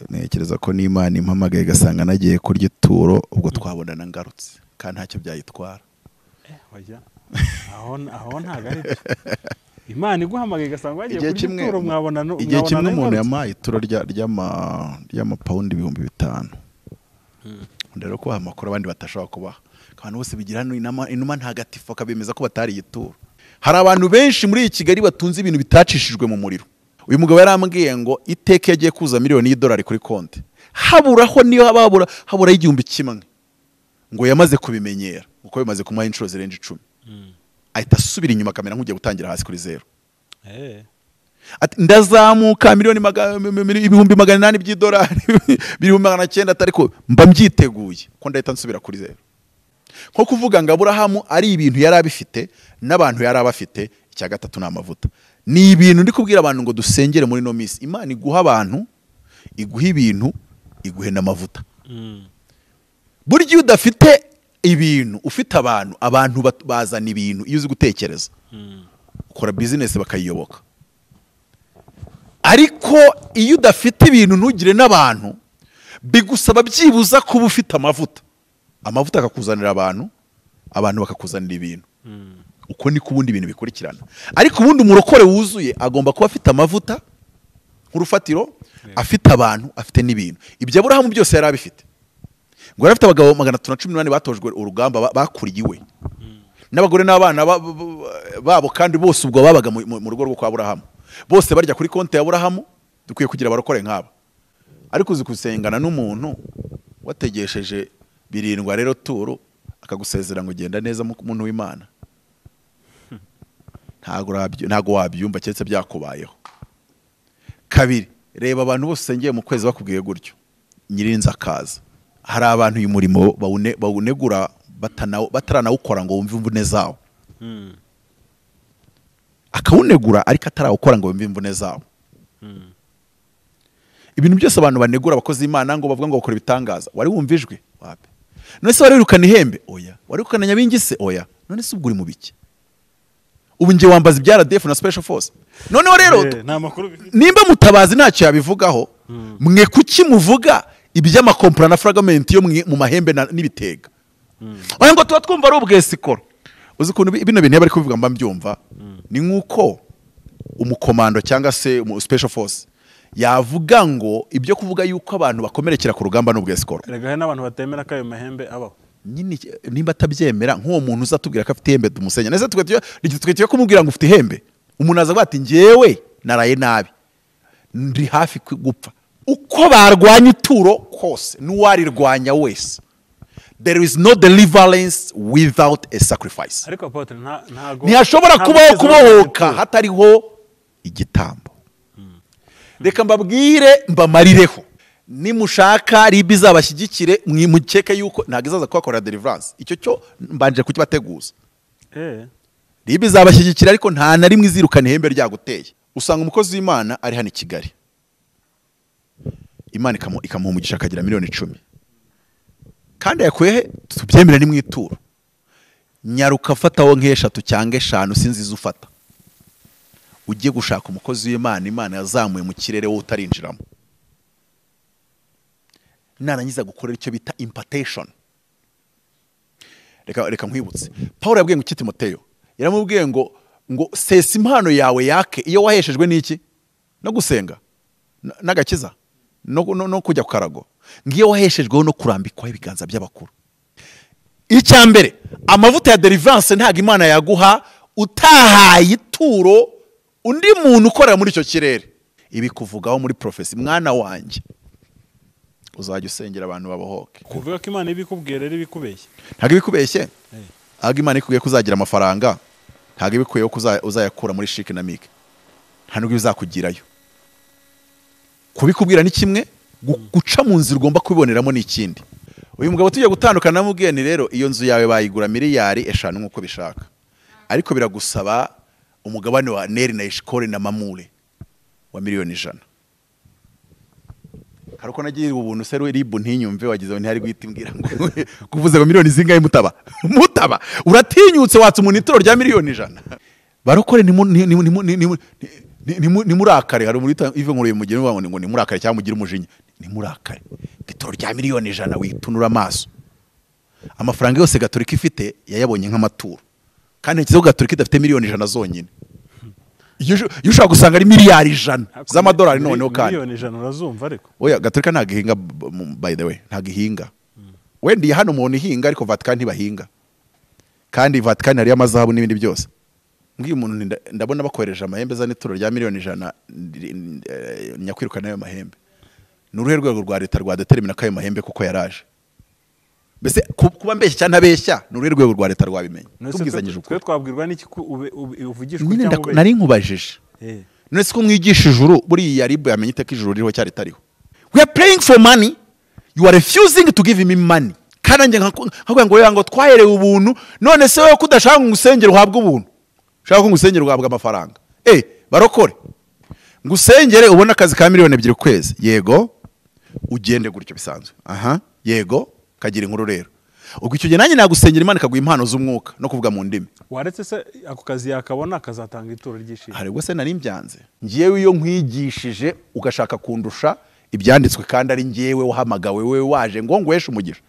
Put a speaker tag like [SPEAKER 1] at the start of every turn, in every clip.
[SPEAKER 1] Ntekereza ko n'Imana impamagaye igasanga nagiye kurya ituro, ubwo twabonana ngarutse kandi ntacyo byayitwara.
[SPEAKER 2] Aho ntabwo ari byo. Imana iguhamagaye igasanga wagiye kurya ituro, mwabonana.
[SPEAKER 1] Igihe kimwe umuntu yampaye ituro ry'amapawundi 5000. Rero kubaha amakuru abandi batashobora kubaha. Abantu bose bigira hano inuma ntagatifu akabemeza ko batari ituro. Hari abantu benshi muri iyi Kigali batunze ibintu bitacishijwe mu muriro. Uyu mugabo yarambwiye ngo iteka yagiye kuza miliyoni y'idolari kuri konti, haburaho niyo habura habura 1000, ngo yamaze kubimenyera uko bimaze kumuha inshuro zirenze 10. Ahita asubira inyuma kamera nk'ugiye gutangira hasi kuri zero. Ati ndazamuka miliyoni 800,000 by'idolari, 900,000, ariko mba mbyiteguye ko ndahita nsubira kuri zero. Nko kuvuga ngo Aburahamu ari ibintu yari abifite n'abantu yari abafite, icya gatatu ni amavuta. Ni ibintu ndi kubwira abantu ngo dusengere muri no minsi. Imana iguha abantu, iguha ibintu, iguhe n'amavuta. Burya iyo udafite ibintu ufite abantu, abantu bazana ibintu. Iyo uzi gutekereza ukora business bakayiyoboka. Ariko iyo udafite ibintu ntugire n'abantu, bigusaba byibuza kuba ufite amavuta. Amavuta akakuzanira abantu, abantu bakakuzanira ibintu. Uko niko ubundi ibintu bikurikirana. Ariko ubundi umurokore wuzuye agomba kuba afite amavuta nk'urufatiro, afite abantu, afite n'ibintu. Ibyo Aburahamu byose yari abifite. Ngo yari afite abagabo 318 batojwe urugamba bakuriye iwe, n'abagore n'abana babo, kandi bose ubwo babaga mu rugo rwo kwa Aburahamu. Bose barya kuri konti ya Aburahamu. Dukwiye kugira abarokore nk'aba. Ariko uzi gusengana n'umuntu wategesheje 7 rero turo akagusezera ngo genda neza muntu w'Imana, ntago wabyumva keretse byakubayeho. Kabiri, reba abantu bose usengeye mu kwezi bakubwiye gutyo, nyirinza akaza. Hari abantu uyu murimo bawunegura bataranawukora ngo wumve imvune zawo. Akawunegura ariko atarawukora ngo wumve imvune zawo. Ibintu byose abantu banegura abakozi Imana ngo bavuga ngo bakora ibitangaza, wari wumva ijwi? Wapi. None se wari wirukana ihembe? Oya. Wari wirukana nyabingi se? Oya. None se ubwo uri mu biki? Ubu nje wambaza ibya RDF na Special Force. Noneho rero nimba Mutabazi ntacyo yabivugaho, mwe kuki muvuga iby'amakompra na fragment yo mu mahembe n'ibitega? Oya ngo tuba twumva ari ubwesikoro. Uzi ukuntu bino bintu bari kubivuga mba mbyumva, ni nkuko umukomando cyangwa se Special Force yavuga ngo ibyo kuvuga yuko abantu bakomerekera ku rugamba n'ubwesikoro.
[SPEAKER 2] Erega n'abantu batemera ko ayo mahembe abaho.
[SPEAKER 1] Nyine nimba atabyemera, nk'uwo muntu uzatubwira ko afite ihembe tumusenya. Nese twe kumubwira ngo ufite ihembe, umuntu aza ati njyewe naraye nabi, ndi hafi gupfa. Uko barwanya ituro kose n'uwarirwanya wese, there is no deliverance without a sacrifice.
[SPEAKER 2] Ariko apotre ntago
[SPEAKER 1] ntiyashobora kubaho kubohoka hatariho igitambo. Reka mbabwire mbamarireho, nimushaka ribi zabashyigikire mwimukeke yuko ntago izaza kubakorera deliverance. Icyo cyo mbanje kukibateguza. Ribi zabashyigikira ariko nta na rimwe izirukana ihembe ryaguteye. Usanga umukozi w'Imana ari hano i Kigali, Imana ikamuha umugisha akagira miliyoni 10, kandi yakuye tubyemere ni mwituro. Nyaruka fataho nk'eshatu cyangwa 5, sinzi izo ufata, ugiye gushaka umukozi w'Imana Imana yazamuye mu kirere wowe utarinjiramo. Narangiza gukorera icyo bita impartation. Reka nkwibutse, Paul yabwiye ngo Timoteyo, yaramubwiye ngo sesa impano yawe yake iyo waheshejwe n'iki? No gusenga n'agakiza no kujya ku karago, ngiyo waheshejweho no kurambikwa ibiganza by'abakuru. Icya mbere, amavuta ya deliverance ntago Imana yaguha utahaye ituro undi muntu ukorera muri icyo kirere. Ibi kuvugaho muri prophecy, mwana wanjye uzajya usengera abantu babohoke.
[SPEAKER 2] Kuvuga ko Imana ibikubwiye rero ibikubeshye.
[SPEAKER 1] Ntago ibikubeshye. Ahubwo Imana ikubwiye ko uzagira amafaranga, ntago ibikuye ko uzayakura muri shike na mike. Nta nubwo bizakugirayo. Kubikubwira ni kimwe, guca mu nzira ugomba kubiboneramo ni ikindi. Uyu mugabo tugiye gutandukana namubwiye ni rero iyo nzu yawe bayigura miliyari 5 nkuko bishaka. Ariko biragusaba umugabane wa Neri na Eshikori na Mamure wa miliyoni 100. Haruko nagiye ubuntu se ribu ntinyumve wagize ntihari guhita imbwira ngo kuvuze ngo miliyoni zingahe mutaba. Mutaba uratinyutse watse umuntu ituro rya miliyoni 100. Barokore ni murakare. Hari muri ive nkuru mugire ngo ni murakare cyangwa mugire umujinya. Nimurakare. Ituro rya miliyoni 100 witunura amaso. Amafaranga yose Gatolika ifite yayabonye nk'amaturo. Kandi nkizo Gatolika idafite miliyoni 100 zonyine. Iyo ushaka gusanga ari miliyari 100 z'amadolari noneho kandi.
[SPEAKER 2] Miliyoni 100 urazumva ariko.
[SPEAKER 1] Oya Gatolika ntago ihinga, by the way, ntago ihinga. Wenda hano umuntu ihinga ariko Vatican ntibahinga. Kandi Vatican hari amazahabu n'ibindi byose. Ngiye umuntu ndabona bakohereje amahembe za nituro rya miliyoni 100 nyakwirukana ayo mahembe. Nuruhe rwego rwa leta rwa determina ko ayo mahembe kuko yaraje. Mbese kuba mbeshya cyane ntabeshya nuruhe rwego rwa leta rwabimenya. Tubwizanyije uko.
[SPEAKER 2] Twe twabwirwa n'iki uvugishwa cyangwa ubeshya.
[SPEAKER 1] Nari nkubajije. None se ko mwigisha ijuru buriya ribu yamenye iteka ijuru ririho cyari tariho. We are praying for money. You are refusing to give me money. Kandi njye nkakuvuga ngo ngo twaherewe ubuntu, none se wowe kudashaka ngusengera uhabwe ubuntu. Ushaka ko ngusengera uhabwe amafaranga. Barokore. Ngusengere ubona akazi ka miliyoni 2 kwezi. Yego. Ugende gutyo bisanzwe. Aha, yego, kagira inkuru rero. Ubwo icyo gihe nanjye nagusengera Imana ikaguha impano z'umwuka no kuvuga mu ndimi.
[SPEAKER 2] Waretse se ako kazi yakabona akazatanga ituro ry'ishimwe.
[SPEAKER 1] Hari ubwo se nari mbyanze. Ngiyewe iyo nkwigishije ugashaka kundusha ibyanditswe kandi ari ngiyewe wahamagawe wewe waje ngo ngweshe umugisha.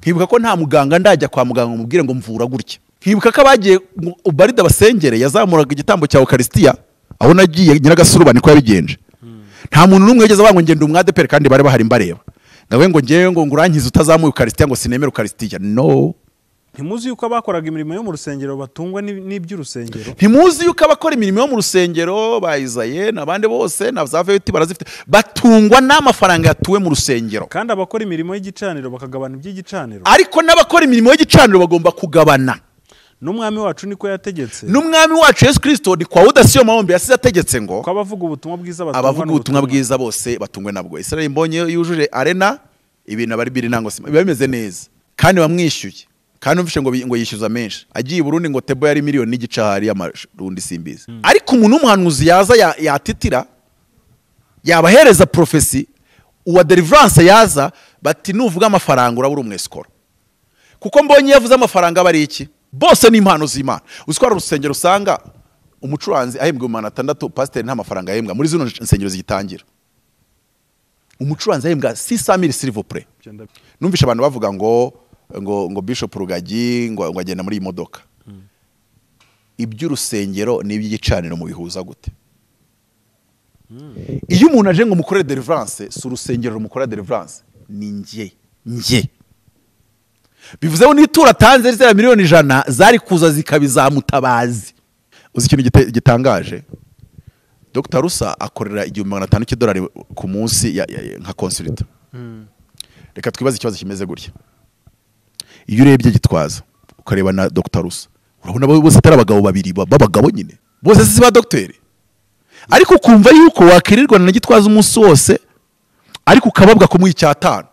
[SPEAKER 1] Nkibuka ko nta muganga ndajya kwa muganga umubwire ngo mvura gutya. Nkibuka ko abagiye ubarida basengere yazamuraga igitambo cya Eucharistia aho nagiye nyiragasurubane ko yabigenje. Nta muntu n'umwe yigeze abango ngenda umwadepere kandi bari bahari mbareba. Ngawe ngo ngewe ngo ngurankize utazamuye Eucharistia ngo sinemere Eucharistia. No.
[SPEAKER 2] Ntimuzi yuko abakoraga imirimo yo mu rusengero batungwa n'iby'urusengero.
[SPEAKER 1] Ntimuzi yuko abakora imirimo yo mu rusengero ba Isaie n'abandi bose na za VT barazifite batungwa n'amafaranga yatuwe mu rusengero.
[SPEAKER 2] Kandi abakora imirimo y'igicaniro bakagabana iby'igicaniro.
[SPEAKER 1] Ariko n'abakora imirimo y'igicaniro bagomba kugabana.
[SPEAKER 2] N'umwami wacu niko yategetse.
[SPEAKER 1] N'umwami wacu Yesu Kristo ni kwa udasiyo mahombe yasize ategetse ngo
[SPEAKER 2] ko abavuga ubutumwa bwiza batungwa
[SPEAKER 1] abavuga ubutumwa bwiza bose batungwe nabwo. Israel mbonye yujuje arena ibintu abari biri nango biba bimeze neza. Kandi bamwishyuye. Kandi umvishe ngo yishyuza menshi. Agiye Burundi ngo tebo yari miliyoni n'igice hari y'amarundi simbizi. Ariko umuntu w'umuhanuzi yaza yatitira yabahereza prophecy uwa deliverance yaza bati nuvuga amafaranga urabura umwesikoro. Kuko mbonye yavuze amafaranga bari iki? Bose ni impano z'Imana. Uziko urusengero usanga umucuranzi ahembwa 600, pastor nta mafaranga ahembwa muri zino nsengero zigitangira. Umucuranzi ahembwa 600,000 s'il vous plaît. Numvisha abantu bavuga ngo ngo ngo Bishop Rugagi ngo agenda muri iyi modoka. Iby'urusengero n'iby'igicaniro mu bihuza gute? Iyo umuntu aje ngo mukorere deliverance, si urusengero rumukora deliverance, ni nge. Bivuze ngo nitura tanze zera miliyoni 100 zari kuza zikabizamutabazi. Uzi ikintu gitangaje? Dr. Rusa akorera $1500 cy'idolari ku munsi nka consultant. Reka twibaze ikibazo kimeze gutya. Iyo urebye Gitwaza ukareba na Dr. Rusa, urabona bose atari abagabo babiri babagabo nyine. Bose si ba docteur. Ariko ukumva yuko wakirirwa na Gitwaza umunsi wose ariko ukababwa kumuha 5.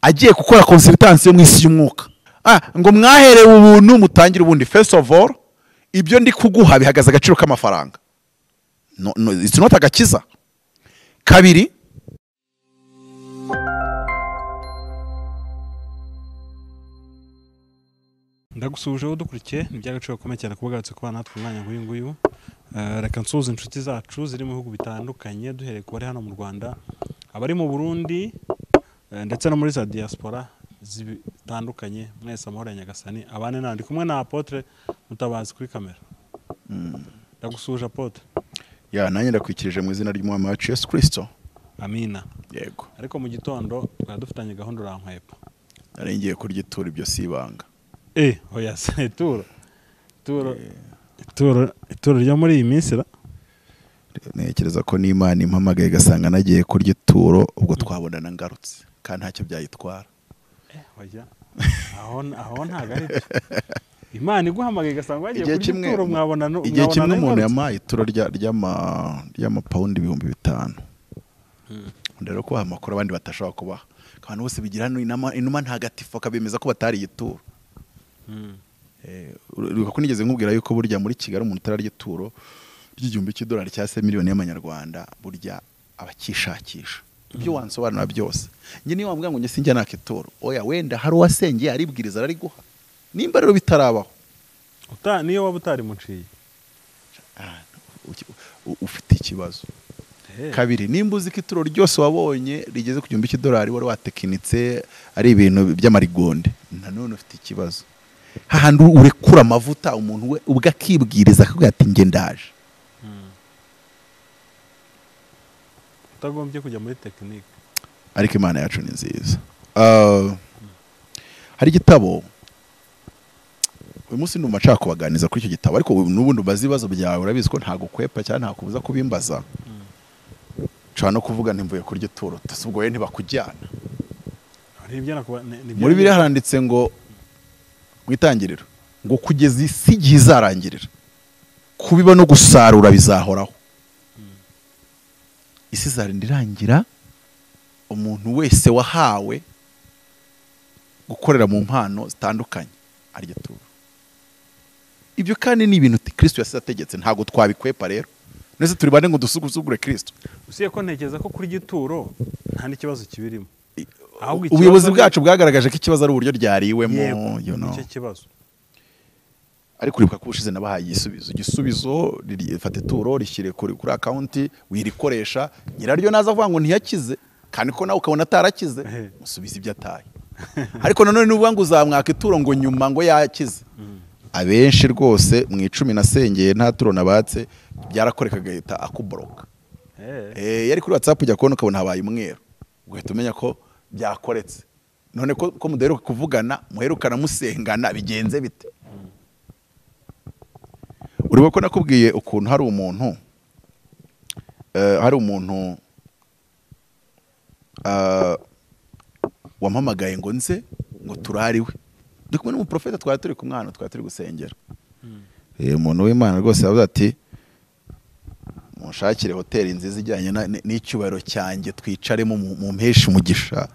[SPEAKER 1] Agiye gukora consultance yo mu isi y'umwuka. Ngo mwaherewe ubuntu mutangire ubundi. First of all, ibyo ndi kuguha bihagaze agaciro k'amafaranga. No, it's not agakiza. Kabiri,
[SPEAKER 2] ndagusuhuje udukurikiye, ni by'agaciro gakomeye cyane kuba ugarutse kubana natwe umwanya nk'uyu nguyu. Reka nsuhuze inshuti zacu ziri mu bihugu bitandukanye, duhereye ku bari hano mu Rwanda, abari mu Burundi ndetse no muri za diaspora zitandukanye. Mwese amahoro ya Nyagasani abane nandi. Kumwe na Apotre Mutabazi kuri kamera. Ndagusuhuje Apotre.
[SPEAKER 1] Ya nanjye ndakwikirije mu izina ry'Umwami wacu Yesu Kristo.
[SPEAKER 2] Amina.
[SPEAKER 1] Yego.
[SPEAKER 2] Ariko mu gitondo twari dufitanye gahunda urankwepa.
[SPEAKER 1] Nari ngiye kurya ituro, ibyo si ibanga.
[SPEAKER 2] Oya se ituro. Ituro ryo muri iyi minsi ra.
[SPEAKER 1] Ntekereza ko n'Imana impamagaye igasanga nagiye kurya ituro, ubwo twabonana ngarutse kandi ntacyo byayitwara.
[SPEAKER 2] Oya. Aho ntago ari byo. Imana iguhamagaye igasanga wagiye kurya ituro mwabonana.
[SPEAKER 1] Igihe kimwe umuntu yamaye ituro ry'amapawundi 5000. Ndero ko amakuru abandi batashobora kubaha. Abantu bose bigira hano inuma ntagatifu akabemeza ko batari ituro. Uribuka ko nigeze nkubwira yuko burya muri Kigali umuntu utararya ituro ry'igihumbi cy'idolari cyangwa se miliyoni y'amanyarwanda burya abakishakisha. Ibyo wansobanura byose. Njye niyo wambwira ngo njye sinjya naka ituro. Oya wenda hari uwasengeye aribwiriza arariguha. Nimba rero bitarabaho.
[SPEAKER 2] Niyo waba utari muciye.
[SPEAKER 1] Ufite ikibazo. Kabiri, nimba uzi ko ituro ryose wabonye rigeze ku $1000 wari watekinitse ari ibintu by'amarigonde, nanone ufite ikibazo. Hahandi urekura amavuta umuntu we ubwo akibwiriza akabwira ati nge ndaje.
[SPEAKER 2] Utagombye kujya muri tekinike.
[SPEAKER 1] Ariko Imana yacu ni nziza. Hari igitabo uyu munsi ndumva nshaka kubaganiza kuri icyo gitabo, ariko n'ubundi ubaza ibibazo byawe urabizi ko ntago kwepa cyane ntakubuza kubimbaza. Nshobora no kuvuga nti mvuye kurya ituro, ubwo we ntibakujyana. Muri Bibiliya haranditse ngo mu itangiriro ngo kugeza isi igihe izarangirira kubiba no gusarura bizahoraho. Isi izarinda irangira umuntu wese wahawe gukorera mu mpano zitandukanye arya turo. Ibyo kandi ni ibintu Kristo yasize ategetse, ntago twabikwepa rero. Nese turi bande ngo dusugusugure Kristo.
[SPEAKER 2] Usiye ko ntekereza ko kuri gituro nta n'ikibazo kibirimo.
[SPEAKER 1] Ubuyobozi bwacu bwagaragaje ko ikibazo ari uburyo ryariwemo, you know.
[SPEAKER 2] Icyo kibazo.
[SPEAKER 1] Ariko uribuka ko ushize nabahaye igisubizo. Igisubizo rifata ituro rishyire kuri account wirikoresha, nyiraryo naza avuga ngo ntiyakize, kandi ko nawe ukabona atarakize, musubize ibyo ataye. Ariko nanone nuvuga ngo uzamwaka ituro ngo nyuma ngo yakize. Abenshi rwose mu 10 nasengeye nta turo nabatse byarakoreka agahita akuboroka. Yari kuri WhatsApp ujya kubona ukabona habaye umweru, ugahita umenya ko byakoretse. None ko mudaheruka kuvugana, muherukana musengana bigenze bite? Uribuka ko nakubwiye ukuntu hari umuntu wampamagaye ngo nze ngo turariwe. Ndi kumwe n'umuprofeta twari turi kumwana twari turi gusengera. Umuntu w'Imana rwose yavuze ati munshakire hoteli nziza ijyanye n'icyubahiro cyanjye twicaremo mu mpeshe umugisha,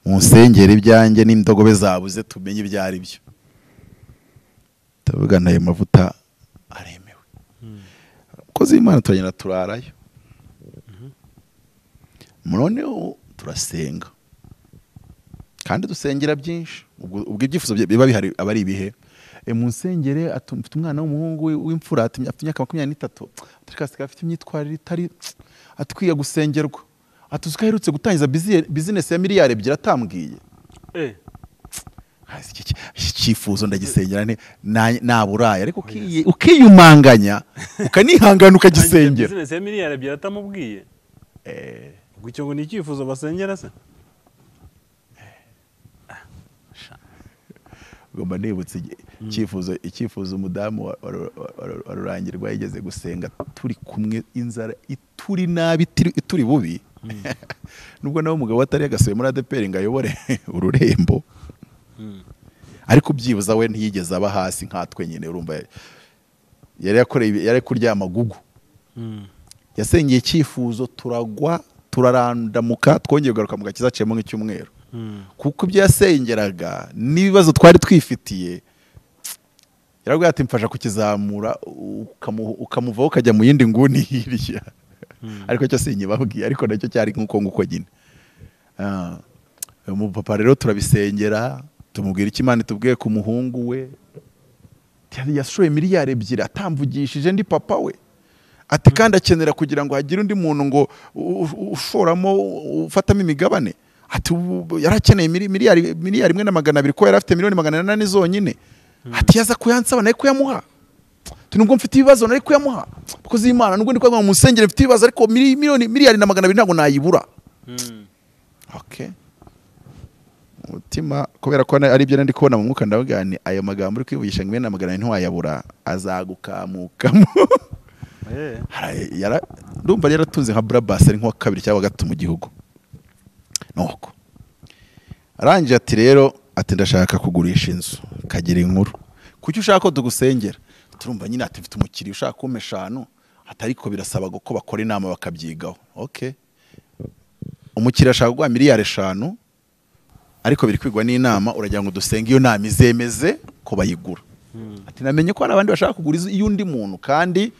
[SPEAKER 1] munsengere ibyanjye n'indogobe zabuze tumenye ibyo ari byo. Ndavuga nayo mavuta aremewe. Kozi Imana turagenda turarayo. Noneho turasenga. Kandi dusengera byinshi. Ubwo ibyifuzo biba bihari aba ari ibihe. Munsengere mfite umwana w'umuhungu w'imfura afite imyaka 23, atarikasika afite imyitwarire itari atwiye gusengerwa. Atuzi ko aherutse gutangiza business ya miliyari 2 atambwiye. Icyifuzo ndagisengera nte naburaye, ariko ukiyumanganya ukanihangana ukagisengera.
[SPEAKER 2] Business ya miliyari 2 atamubwiye. Ubwo icyo ngo ni icyifuzo basengera se?
[SPEAKER 1] Ugomba nibutse icyifuzo umudamu wa Rurangirwa yigeze gusenga turi kumwe, inzara ituri nabi ituri bubi. Nubwo nawe umugabo atari yagasuye muri ADPR ngo ayobore ururembo, ariko byibuza we ntiyigeze aba hasi nkatwe nyine. Urumva yari yakoreye, yari kuryama gugu. Yasengeye icyifuzo turagwa turarandamuka, twongeye kugaruka mu gakiza aciyemo nk'icyumweru. Kuko ibyo yasengeraga n'ibibazo twari twifitiye, yarabwiye ati mfasha kukizamura, ukamuvaho ukajya mu yindi nguni hirya. Ariko cyo sinyibabwiye, ariko nacyo cyari nkuko nguko nyine. Umupapa rero turabisengera, tumubwira icyo Imana itubwiye ku muhungu we. Yashoye miliyari 2 atamvugishije ndi papa we. Ati kandi akenera kugira ngo hagire undi muntu ngo ushoramo ufatamo imigabane. Ati yarakeneye miliyari 1.200 ko yari afite miliyoni 800 zonyine. Ati yaza kuyansaba naye kuyamuha. Ati nubwo mfite ibibazo nari kuyamuha. Kuko Imana nubwo ndi kwanga mu musengere mfite ibibazo, ariko miliyari 200 ntabwo nayibura. Okay. Umutima kubera ko ari byo ndi kubona mu mwuka ndavuga ni ayo magambo uri kwivugisha ngo 200 ntiwayabura azagukamukamo. Ndumva yaratunze nka Brabas ari nko kabiri cyangwa gatatu mu gihugu. Nuko arangije ati rero ati ndashaka kugurisha inzu kagira inkuru. Kuki ushaka ko tugusengera? Turumva nyine ati mfite umukiriya ushaka kumpa 5, atariko birasaba ko bakora inama bakabyigaho. Okay. Umukiriya ashaka kuguha miliyari 5, ariko biri kwigwa n'inama, uragira ngo dusenge iyo nama izemeze ko bayigura. Ati namenye ko hari abandi bashaka kugura iy'undi muntu, kandi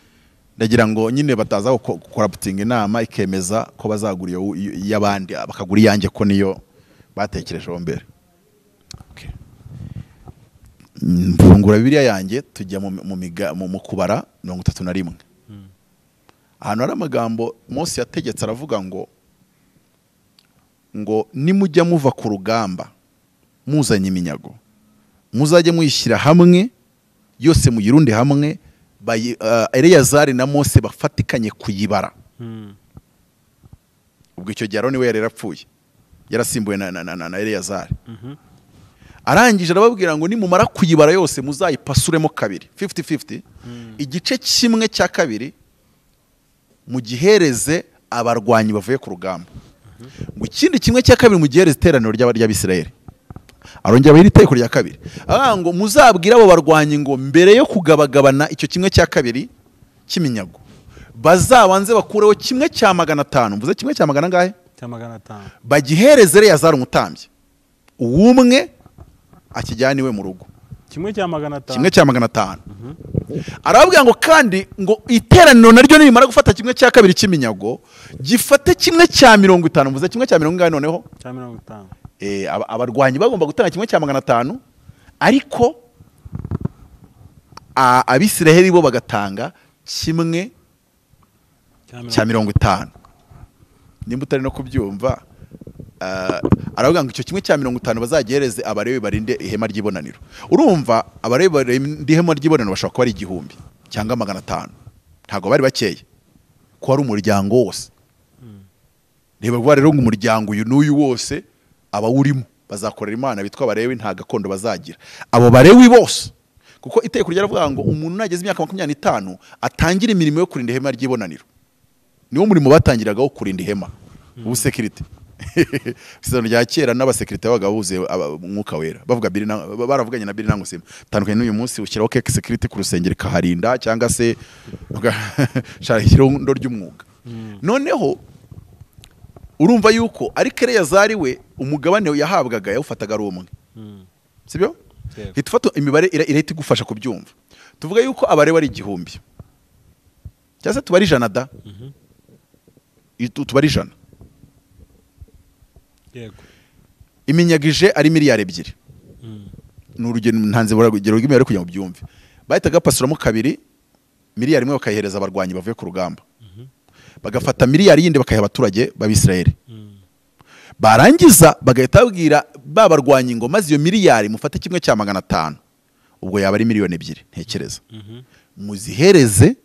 [SPEAKER 1] ndagira ngo nyine bataza gukora inama ikemeza ko bazagura iy'abandi bakagura iyanjye ko niyo batekerejeho mbere. Okay. Mfungura Bibiliya yanjye tujya mu kubara 31. Ahantu hari amagambo Mose yategetse aravuga ngo nimujya muva ku rugamba muzanye iminyago, muzajye muyishyira hamwe yose, muyirunde hamwe, Eleyazari na Mose bafatikanye kuyibara. Ubwo icyo gihe Aroni we yari yarapfuye, yarasimbuwe na Eleyazari. Arangije arababwira ngo nimumara kuyibara yose muzayipasuremo kabiri, 50-50, igice kimwe cya kabiri mugihereze abarwanyi bavuye ku rugamba, ngo ikindi kimwe cya kabiri mugihereze iteraniro ry'Abisirayeli. Arongera abaha itegeko rya kabiri, aravuga ngo muzabwire abo barwanyi ngo mbere yo kugabagabana icyo kimwe cya kabiri cy'iminyago bazabanze bakureho kimwe cya 500. Mvuze kimwe cya magana angahe?
[SPEAKER 2] Cya 500.
[SPEAKER 1] Bagihereze Eleyazari umutambyi, uwumwe akijyana iwe mu rugo.
[SPEAKER 2] Kimwe cya 500.
[SPEAKER 1] Kimwe cya 500. Arababwira ngo kandi ngo iteraniro naryo nirimara gufata kimwe cya kabiri cy'iminyago gifate kimwe cya 50. Mvuze kimwe cya mirongo ingahe noneho?
[SPEAKER 2] Cya 50.
[SPEAKER 1] Abarwanyi bagomba gutanga kimwe cya 500, ariko Abisiraheli bo bagatanga kimwe cya 50. Nimba utari no kubyumva, aravuga ngo icyo kimwe cya 50 bazagereze Abalewi barinde ihema ry'ibonaniro. Urumva Abalewi barinde ihema ry'ibonaniro bashobora kuba ari 1000 cyangwa 500, ntabwo bari bakeye ko ari umuryango wose. Niba vuba rero ngo umuryango uyu n'uyu wose abawurimo bazakorera Imana bitwa Abalewi, nta gakondo bazagira abo Balewi bose, kuko itegeko ryaravuga ngo umuntu nageze imyaka 25 atangira imirimo yo kurinda ihema ry'ibonaniro. Niwo murimo batangiragaho, kurinda ihema, ubusekirite. Isezerano rya kera n'abasekirite babaga buzuye umwuka wera, bavuga biri baravuganye na biri nango sima. Tandukanye n'uyu munsi ushyiraho cake security ku rusengero ikaharinda, cyangwa se irondo ry'umwuga. Noneho urumva yuko ariko Eleyazari we umugabane yahabwaga yawufataga ari umwe, sibyo? Hita ufata imibare irahita igufasha kubyumva. Tuvuga yuko Abalewi ari 1000 cyangwa se tubari 100 da, tubari 100.
[SPEAKER 2] Yego.
[SPEAKER 1] Iminyago ije ari miliyari 2. Ni urugero ntanze urugero rw'imibare kugira ngo byumve. Bahitaga bapasuramo kabiri, miliyari imwe bakayihereza abarwanyi bavuye ku rugamba, bagafata miliyari yindi bakayiha abaturage b'Abisirayeli. Barangiza bagahita babwira ba barwanyi ngo maze iyo miliyari mufate kimwe cya 500, ubwo yaba ari miliyoni 2 ntekereza, muzihereze,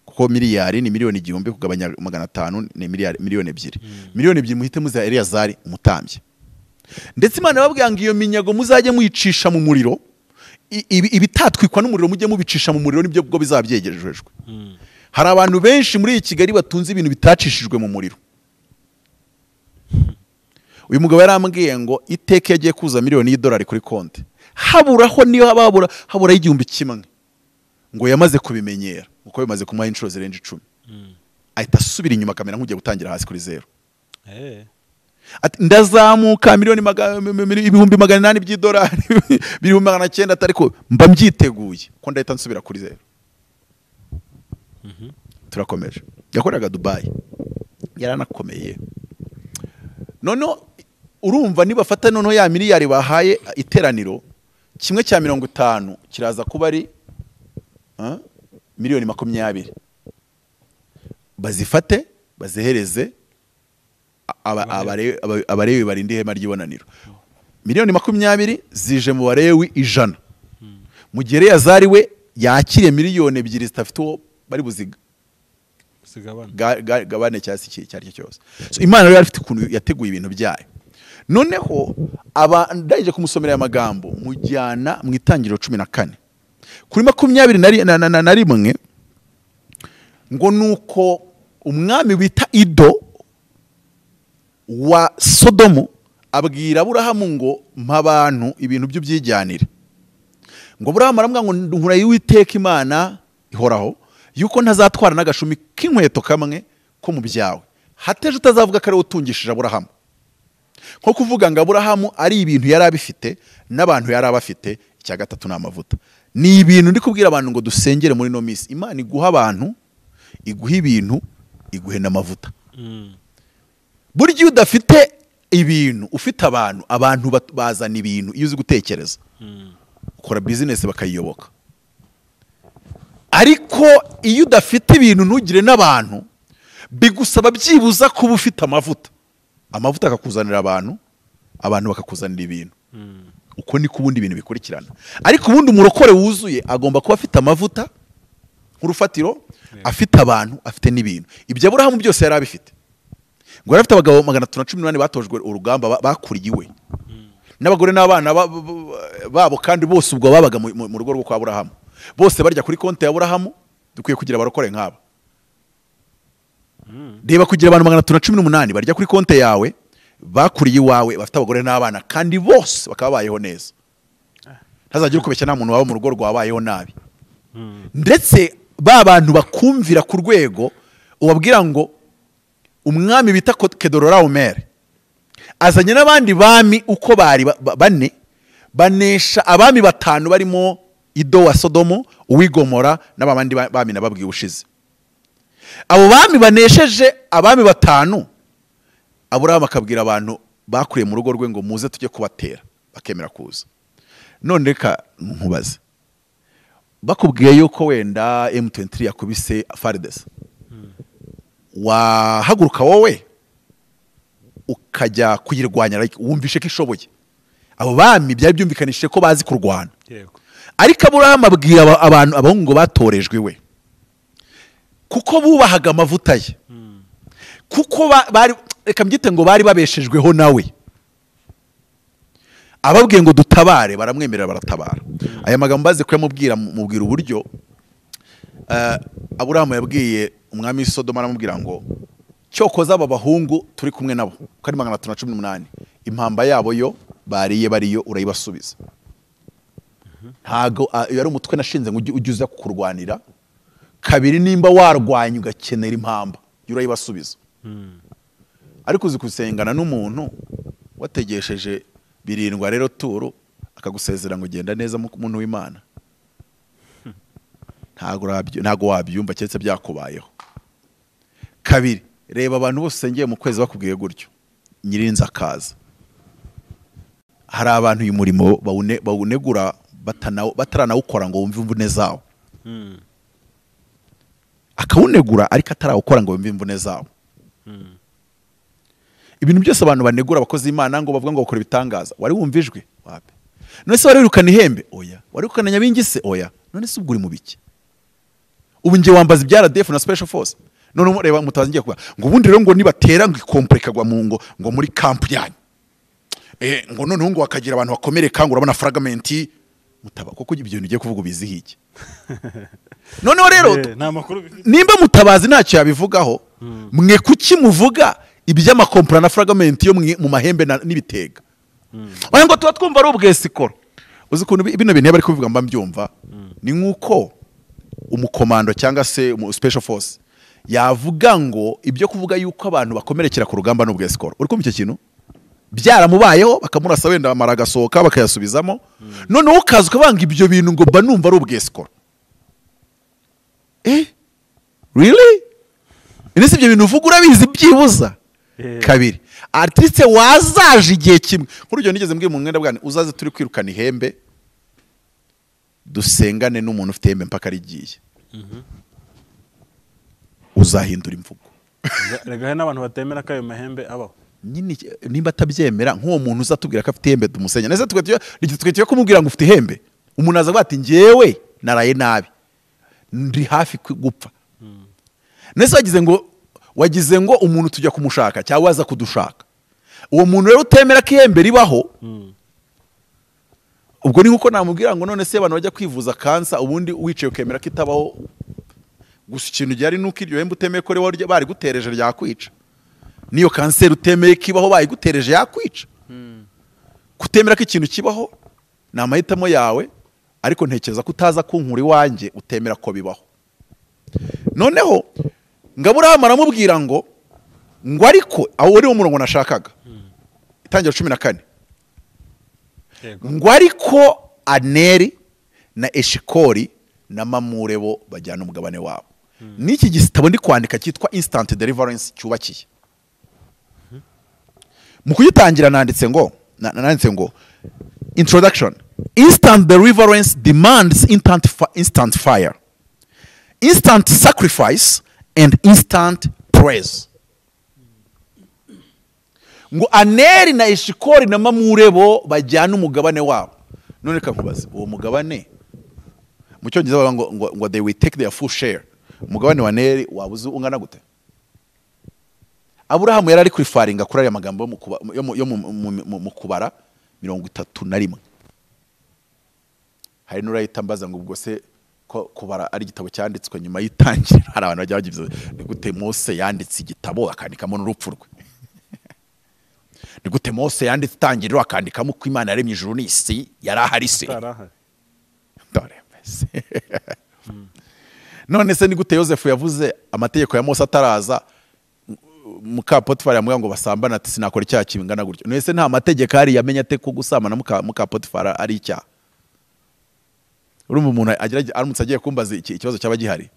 [SPEAKER 1] kuko miliyari ni miliyoni 1000 kugabanya 500 ni miliyari miliyoni 2. Miliyoni 2 muhite muziha Eleyazari umutambyi. Ndetse Imana yababwiye ngo iyo minyago muzajye muyicisha mu muriro, ibitatwikwa n'umuriro mujye mubicisha mu muriro, nibyo bwo bizabyegerejwe. Hari abantu benshi muri iyi Kigali batunze ibintu bitacishijwe mu muriro. Uyu mugabo yarambwiye ngo iteka yagiye kuza miliyoni y'idolari kuri konti, haburaho niyo habura habura 1000, ngo yamaze kubimenyera uko bimaze kumuha inshuro zirenze 10. Ahita asubira inyuma kamera nk'ugiye gutangira hasi kuri zero. Ati ndazamuka miliyoni 800,000 by'idolari, 900,000, ariko mba mbyiteguye ko ndahita nsubira kuri zero. Turakomeje. Yakoraga Dubai, yaranakomeye. Noneho urumva nibafata noneho ya miliyari bahaye iteraniro, kimwe cya 50 kiraza kuba ari miliyoni 20. Bazifate bazihereze Abalewi barinde ihema ry'ibonaniro. Miliyoni 20 zije mu Balewi 100. Mu gihe Eleyazari we yakiriye miliyoni 2 zitafite uwo bari buziga gabane cyasi cyari cyo cyose. So Imana rero ifite ukuntu yateguye ibintu byayo. Noneho aba ndaje kumusomera aya magambo mujyana mu itangiriro 14 kuri 21 ngo nuko umwami wita Ido wa Sodomu abwira Aburahamu ngo mpa abantu ibintu by'ubyijyanire. Ngo Aburahamu aramubwira ngo nkura y'Uwiteka Imana ihoraho yuko ntazatwara n'agashumi k'inkweto kamwe ko mu byawe, hateje utazavuga ko ari utungishije Aburahamu. Nko kuvuga ngo Aburahamu ari ibintu yari abifite n'abantu yari abafite. Icya gatatu ni amavuta. Ni ibintu ndi kubwira abantu ngo dusengere muri no minsi. Imana iguha abantu, iguha ibintu, iguhe n'amavuta. Burya iyo udafite ibintu ufite abantu, abantu bazana ibintu. Iyo uzi gutekereza ukora business bakayiyoboka. Ariko iyo udafite ibintu ntugire n'abantu, bigusaba byibuza kuba ufite amavuta, amavuta akakuzanira abantu, abantu bakakuzanira ibintu. Uko niko ubundi ibintu bikurikirana. Ariko ubundi umurokore wuzuye agomba kuba afite amavuta nk'urufatiro, afite abantu, afite n'ibintu. Ibyo Aburahamu byose yari abifite. Ngo yari afite abagabo 318 batojwe urugamba, bakuriye iwe, n'abagore n'abana babo, kandi bose ubwo babaga mu rugo rwo kwa Aburahamu, bose barya kuri konti ya Aburahamu. Dukwiye kugira abarokore nk'aba. Reba, kugira abantu 318 barya kuri konti yawe, bakuriye iwawe, bafite abagore n'abana, kandi bose bakaba babayeho neza. Ntazagire ukubeshya, nta muntu waba mu rugo rwabayeho nabi. Ndetse ba bantu bakumvira ku rwego ubabwira ngo umwami bita Kedorolaomeri azanye n'abandi bami uko bari bane, banesha abami 5 barimo Ido wa Sodomo, uw'Igomora n'abandi bami nababwiye ubushize. Abo bami banesheje abami 5, Aburahamu akabwira abantu bakuriye mu rugo rwe ngo muze tujye kubatera, bakemera kuza. None reka nkubaze, bakubwiye yuko wenda M23 yakubise FARDC, wahaguruka wowe ukajya kuyirwanya? Like, wumvishe ko ishoboye. Abo bami byari byumvikanishije ko bazi kurwana. Ariko Aburahamu abwira abantu, abahungu ngo batorejwe iwe, kuko bubahaga amavuta ye, kuko bari, reka mbyite ngo bari babeshejweho nawe, ababwiye ngo dutabare, baramwemerera baratabara. Aya magambo baze kuyamubwira, mubwira uburyo Aburahamu yabwiye umwami w'i Sodoma, aramubwira ngo cyokoza aba bahungu turi kumwe nabo ko ari 318, impamba yabo yo bariye bariyo urayibasubiza. Ntago yari umutwe nashinze ngo ujye uza kukurwanira. Kabiri, nimba warwanya ugakenera impamba urayibasubiza. Ariko uzi gusengana n'umuntu wategesheje 7 rero turu akagusezera ngo genda neza muntu w'Imana, ntago wabyumva keretse byakubayeho. Kabiri, reba abantu bose usengeye mu kwezi bakubwiye gutyo, nyirinza akaza. Hari abantu uyu murimo bawunegura bataranawukora ngo wumve imvune zawo. Akawunegura ariko atarawukora ngo wumve imvune zawo. Ibintu byose abantu banegura abakozi Imana ngo bavuga ngo bakora ibitangaza, wari wumva ijwi? Wapi. None se wari wirukana ihembe? Oya. Wari wirukana nyabingi se? Oya. None se ubwo uri mu biki? Ubu ngiye wambaza ibya RDF na Special Force. None reba mutazi ngiye kuvuga ngo ubundi rero ngo nibatera ngo ikompre ikagwa mu ngo muri camp yanyu, ngo noneho ngo hakagira abantu bakomereka, ngo urabona fragment mutaba, kuko ibyo bintu ugiye kuvuga ubiziho iki? Noneho rero nimba mutabazi ntacyo yabivugaho, mwe kuki muvuga iby'amakompra na fragment yo mu mahembe n'ibitega? Oya, ngo tuba twumva ari ubwesikoro. Uzi ukuntu bino bintu bari kubivuga mba mbyumva, ni nkuko umukomando cyangwa se umu special force yavuga ngo ibyo kuvuga yuko abantu bakomerekera ku rugamba n'ubwesikoro. Uri kumva icyo kintu? Byaramubayeho, bakamurasa wenda amara agasohoka bakayasubizamo. Noneho ukaza ukabanga ibyo bintu ngo mba numva ari ubwesikoro. Really? Ese ibyo bintu uvuga urabizi byibuza? Kabiri, artiste wazaje igihe kimwe, nk'urugero nigeze mbwiye mu mwenda bwane, uzaze turi kwirukana ihembe, dusengane n'umuntu ufite ihembe mpaka rigiye. Uzahindura imvugo.
[SPEAKER 2] Rega hari n'abantu batemera ko ayo mahembe abaho.
[SPEAKER 1] Nyine nimba atabyemera, nk'uwo muntu uzatubwira ko afite ihembe tumusenya. Nese twe kumubwira ngo ufite ihembe, umuntu aza ati njyewe naraye nabi, ndi hafi gupfa. Nese wagize ngo umuntu tujya kumushaka cyangwa aza kudushaka. Uwo muntu rero utemera ko ihembe ribaho, ubwo ni nkuko namubwira ngo none se abantu bajya kwivuza kansa, ubundi wicaye ukemera ko itabaho. Gusa ikintu gihari nuko iryo hembe utemeye ko bari gutereje ryakwica. Niyo kanseri utemeye kibaho bayigutereje yakwica. Kutemera ko ikintu kibaho ni amahitamo yawe, ariko ntekereza ko utaza kunkura iwanjye utemera ko bibaho. Noneho Ngaburahamu aramubwira ngo ariko aho uri umurongo nashakaga, Itangiriro 14, ngo ariko Aneri na Eshikori na Mamure bo bajyana umugabane wabo. N'iki gitabo ndi kwandika cyitwa Instant Deliverance cyubakiye. Mu kugitangira nanditse ngo introduction, instant deliverance demands instant fire. Instant sacrifice and instant praise. Ngo Aneri na Eshikori na Mamurebo bajyana umugabane wabo. None reka nkubaze, uwo mugabane mu Cyongereza bavuga ngo they will take their full share. Umugabane wa Aneri wabuze ungana gute? Aburahamu yari ari kurifaringa kuri aya magambo yo mu Kubara 31. Hari n'urahita mbaza ngo ubwo se ko Kubara ari igitabo cyanditswe nyuma y'itangiriro, hari abantu bajya bagize ni gute Mose yanditse igitabo akandikamo n'urupfu rwe? Ni gute Mose yanditse itangiriro akandikamo uko Imana yaremye ijuru n'isi? Yari ahari se? None se ni gute Yosefu yavuze amategeko ya Mose ataraza, muka Potifari yamubwira ngo basambane, ati sinakora icyaha kingana gutyo? None se nta mategeko ari yamenye ate ko gusambana muka Potifari ari icyaha? Urumva umuntu aramutse agiye kumbaza ikibazo cyaba gihari.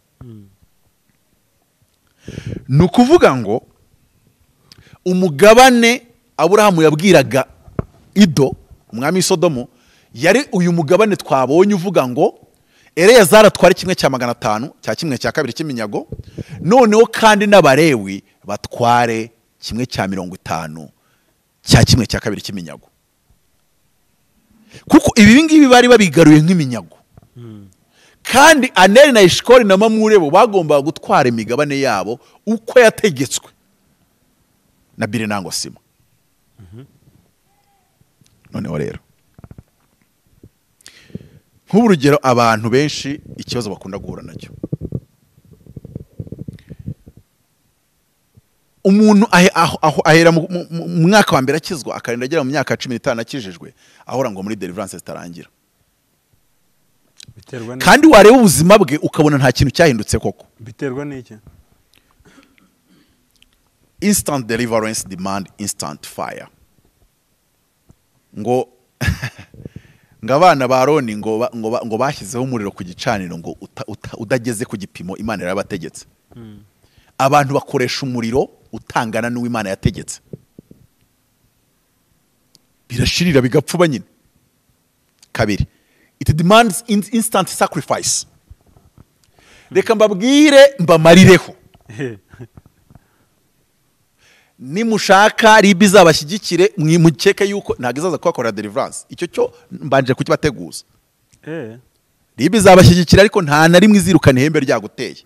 [SPEAKER 1] Ni ukuvuga ngo umugabane Aburahamu yabwiraga Ido umwami w'Isodomu yari uyu mugabane twabonye uvuga ngo Eleyazari atware 1/500 cya 1/2 cy'iminyago, noneho kandi n'Abalewi batware 1/50 cya 1/2 cy'iminyago. Kuko ibi ngibi bari babigaruye nk'iminyago. Kandi Aneri na Eshikori na Mamurebo bagombaga gutwara imigabane yabo uko yategetswe na Birinango Sima. Noneho rero nk'urugero abantu benshi ikibazo bakunda guhura nacyo, umuntu ahera mu mwaka wa mbere akizwa akarinda agera mu myaka 15 akijijwe ahora ngo muri deliverance zitarangira. Kandi wareba ubuzima bwe ukabona nta kintu cyahindutse koko.
[SPEAKER 2] Biterwa n'iki?
[SPEAKER 1] Instant deliverance demand instant fire. Ngo ngo abana ba Aroni ngo bashyizeho umuriro ku gicaniro ngo udageze ku gipimo Imana yarabategetse. Abantu bakoresha umuriro utangana n'uwo Imana yategetse, birashirira bigapfuba nyine. Kabiri, it demands instant sacrifice. Reka mbabwire mbamarireho, nimushaka ribi izabashyigikire mwimukeke yuko ntabwo izaza kubakorera deliverance, icyo cyo mbanje kukibateguza. Ribi izabashyigikira ariko nta na rimwe izirukana ihembe ryaguteye.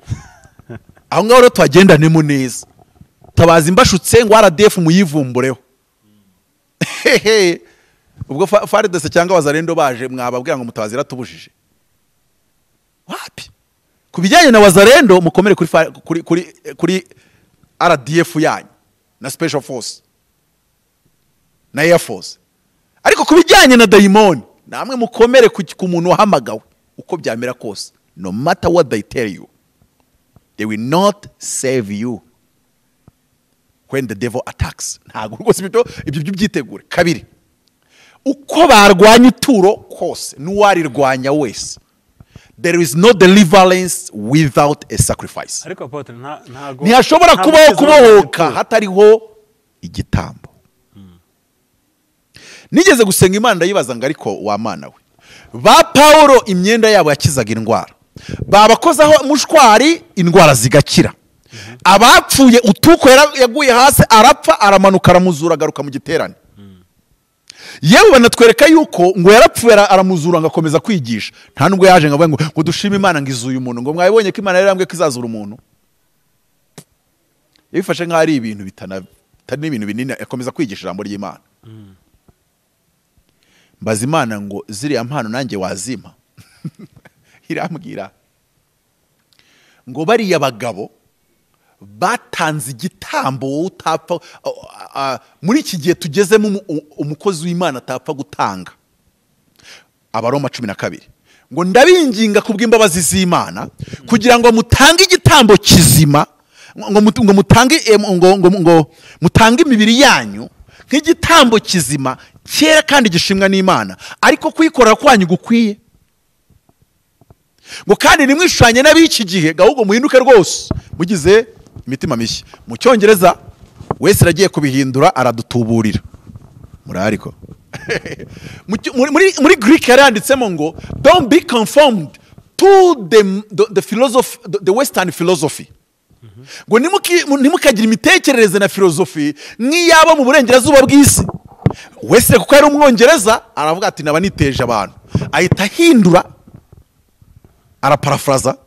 [SPEAKER 1] Aho ngaho rero tuhagendanemo neza. Tabaza imbashutse ngo RDF muyivumbureho. Ubwo FARDC cyangwa Wazalendo baje mwababwira ngo Mutabazi iratubujije. Wapi? Ku bijyanye na Wazalendo mukomere kuri RDF yanyu na Special Force na Air Force. Ariko ku bijyanye na dayimoni namwe mukomere ku muntu wahamagawe uko byamera kose. No matter what they tell you, they will not save you when the devil attacks. Ntabwo rwose ibyo byitegure. Kabiri, uko barwanya ituro kose n'uwarirwanya wese, there is no deliverance without a sacrifice.
[SPEAKER 2] Ariko Apotre, ntago
[SPEAKER 1] ntihashobora kubaho kubohoka hatariho igitambo. Nigeze gusenga Imana ndayibaza ngo ariko wa Mana we, ba Paulo imyenda yabo yakizaga indwara, babakozaho mushwari indwara zigakira, abapfuye utuko yaguye hasi arapfa aramanuka aramuzura agaruka mu giterane. Yewe banatwereka yuko ngo yarapfuye aramuzura ngakomeza kwigisha. Nta nubwo yaje ngo ngo dushime Imana ngo izuye umuntu, ngo mwabonye ko Imana yarambwe ko izazura umuntu. Yabifashe nkaho ari ibintu bitana n'ibintu binini, akomeza kwigisha ijambo ry'Imana. Mbaza Imana ngo ziriya mpano nanjye wazima? Irambwira ngo bariya bagabo batanze igitambo wowe utapfa muri iki gihe tugezemo umukozi w'Imana atapfa gutanga. Abaroma 12 ngo ndabinginga kubw'imbabazi z'Imana kugira ngo mutange igitambo kizima, ngo mutange imibiri yanyu nk'igitambo kizima cyera kandi gishimwa n'Imana, ariko kwikorera kwanyu gukwiye. Ngo kandi nimwishushanye n'ab'iki gihe, ahubwo muhinduke rwose mugize imitima mishya. Mu Cyongereza wese aragiye kubihindura aradutuburira. Muri ariko muri Greek yaranditsemo ngo don't be conformed to the philosophy, the Western philosophy. Ngo ntimukagire imitekerereze na filozofi nk'iyabo mu burengerazuba bw'isi. Wese kuko yari umwongereza aravuga ati naba niteje abantu, ahita ahindura araparafraza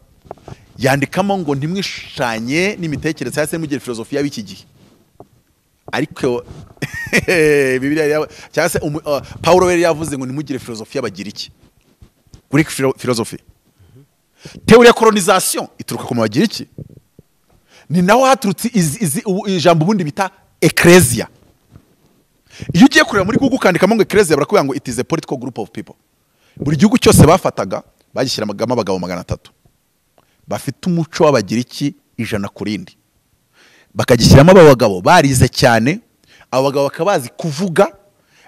[SPEAKER 1] yandikamo ngo ntimwishanye n'imitekerereze cyangwa se mugire filozofi y'ab'iki gihe. Ariko Bibiliya cyangwa se Paulo yari yavuze ngo ntimugire filozofi y'Abagiriki. Greek philosophy, théorie ya colonisation ituruka ku Bagiriki. Ni naho haturutse ijambo ubundi bita ecclesia. Iyo ugiye kureba muri Google ukandikamo ngo ecclesia, barakubwira ngo it is a political group of people. Buri gihugu cyose bafataga bagishyiramo abagabo 300 bafite umuco w'Abagiriki 100 ku rindi, bakagishyiramo aba bagabo barize cyane, abo bagabo bakaba bazi kuvuga,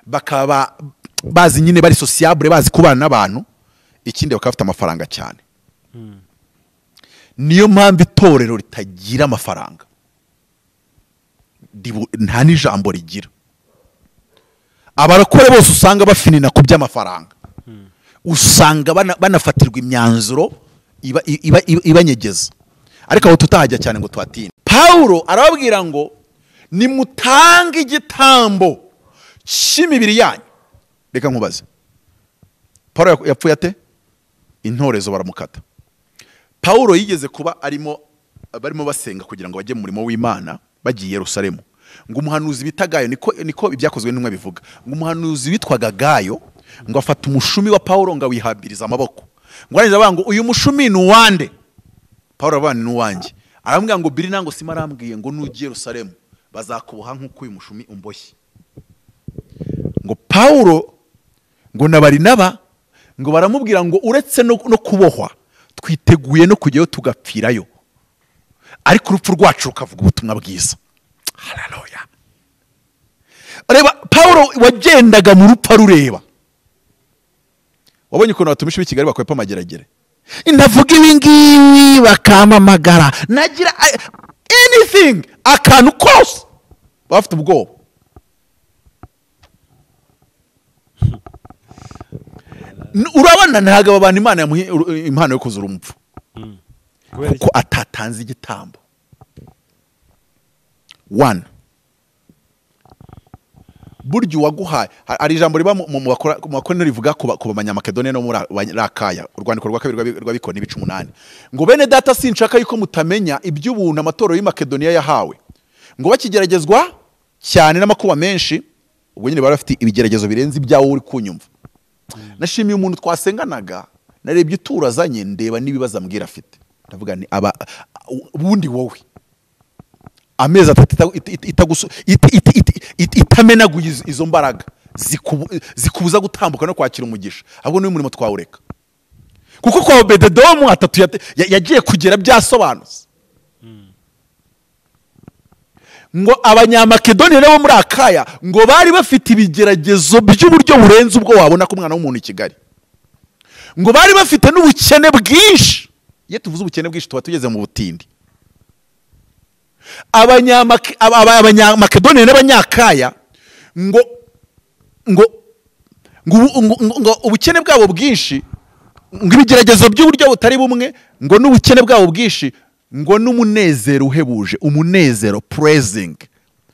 [SPEAKER 1] bakaba bazi nyine bari sociable, bazi kubana n'abantu, ikindi bakaba bafite amafaranga cyane. Niyo mpamvu itorero ritagira amafaranga, nta n'ijambo rigira. Abarakore bose usanga bafinina ku by'amafaranga, usanga banafatirwa imyanzuro ibanyegeza. Ariko aho tutahajya cyane ngo tuhatinde. Paulo arababwira ngo nimutange igitambo cy'imibiri yanyu. Reka nkubaze, Paulo yapfuye ate? Intorezo baramukata. Paulo yigeze kuba barimo basenga kugira ngo bajye mu murimo w'Imana bagiye Yerusalemu. Ngo umuhanuzi bita Gayo, niko ibyakozwe n'intumwa bivuga, ngo umuhanuzi witwaga Gayo ngo afata umushumi wa Paulo ngo awihabiriza amaboko, ngo arangiza avuga ngo uyu mushumi ni uwande? Paulo aravuga ni uwanjye. Aramubwira ngo biri nango sima arambwiye ngo nugiye Yerusalemu bazakuboha nk'uko uyu mushumi umboshye. Ngo Paulo ngo na Barinaba ngo baramubwira ngo uretse no kubohwa twiteguye no kujyayo tugapfirayo, ariko urupfu rwacu rukavuga ubutumwa bwiza. Haleluya. Reba Paulo wagendaga mu rupfu rureba. Wabonye ukuntu abatumishi b'i Kigali bakwepa amageragere, ndavuga ibi ngibi bakamamagara, nagira anything akantu kose bafite ubwoba. Urabona ntabwo abantu Imana yamuha impano yo kuzura umupfu kuko atatanze igitambo. One, burya uwaguhaye, hari ijambo riba mu bakorino rivuga ku Banyamakedoniya no muri Akaya, urwandiko rwa kabiri rw'Abikorinto ibice 8, ngo bene data sinshaka yuko mutamenya iby'ubuntu amatorero y'i Makedoniya yahawe, ngo bakigeragezwa cyane n'amakuba menshi. Ubwo nyine bari bafite ibigeragezo birenze ibyawo uri kunyumva. Nashimiye umuntu twasenganaga, narebye ituro azanye, ndeba n'ibibazo ambwira afite, ndavuga ni aba ubundi wowe amezi atatu itamenaguye izo mbaraga zikubuza gutambuka no kwakira umugisha, ahubwo n'uyu murimo twawureka. Kuko kwa Obededomu atatu yagiye kugera byasobanutse. Ngo Abanyamakedoniya nabo muri Akaya ngo bari bafite ibigeragezo by'uburyo burenze ubwo wabona ko umwana w'umuntu i Kigali, ngo bari bafite n'ubukene bwinshi. Iyo tuvuze ubukene bwinshi tuba tugeze mu butindi. Abanyamakedoniya n'Abanyakaya ngo ngo ngo ubukene bwabo bwinshi, ngo ibigeragezo by'uburyo butari bumwe, ngo n'ubukene bwabo bwinshi, ngo n'umunezero uhebuje, umunezero praising.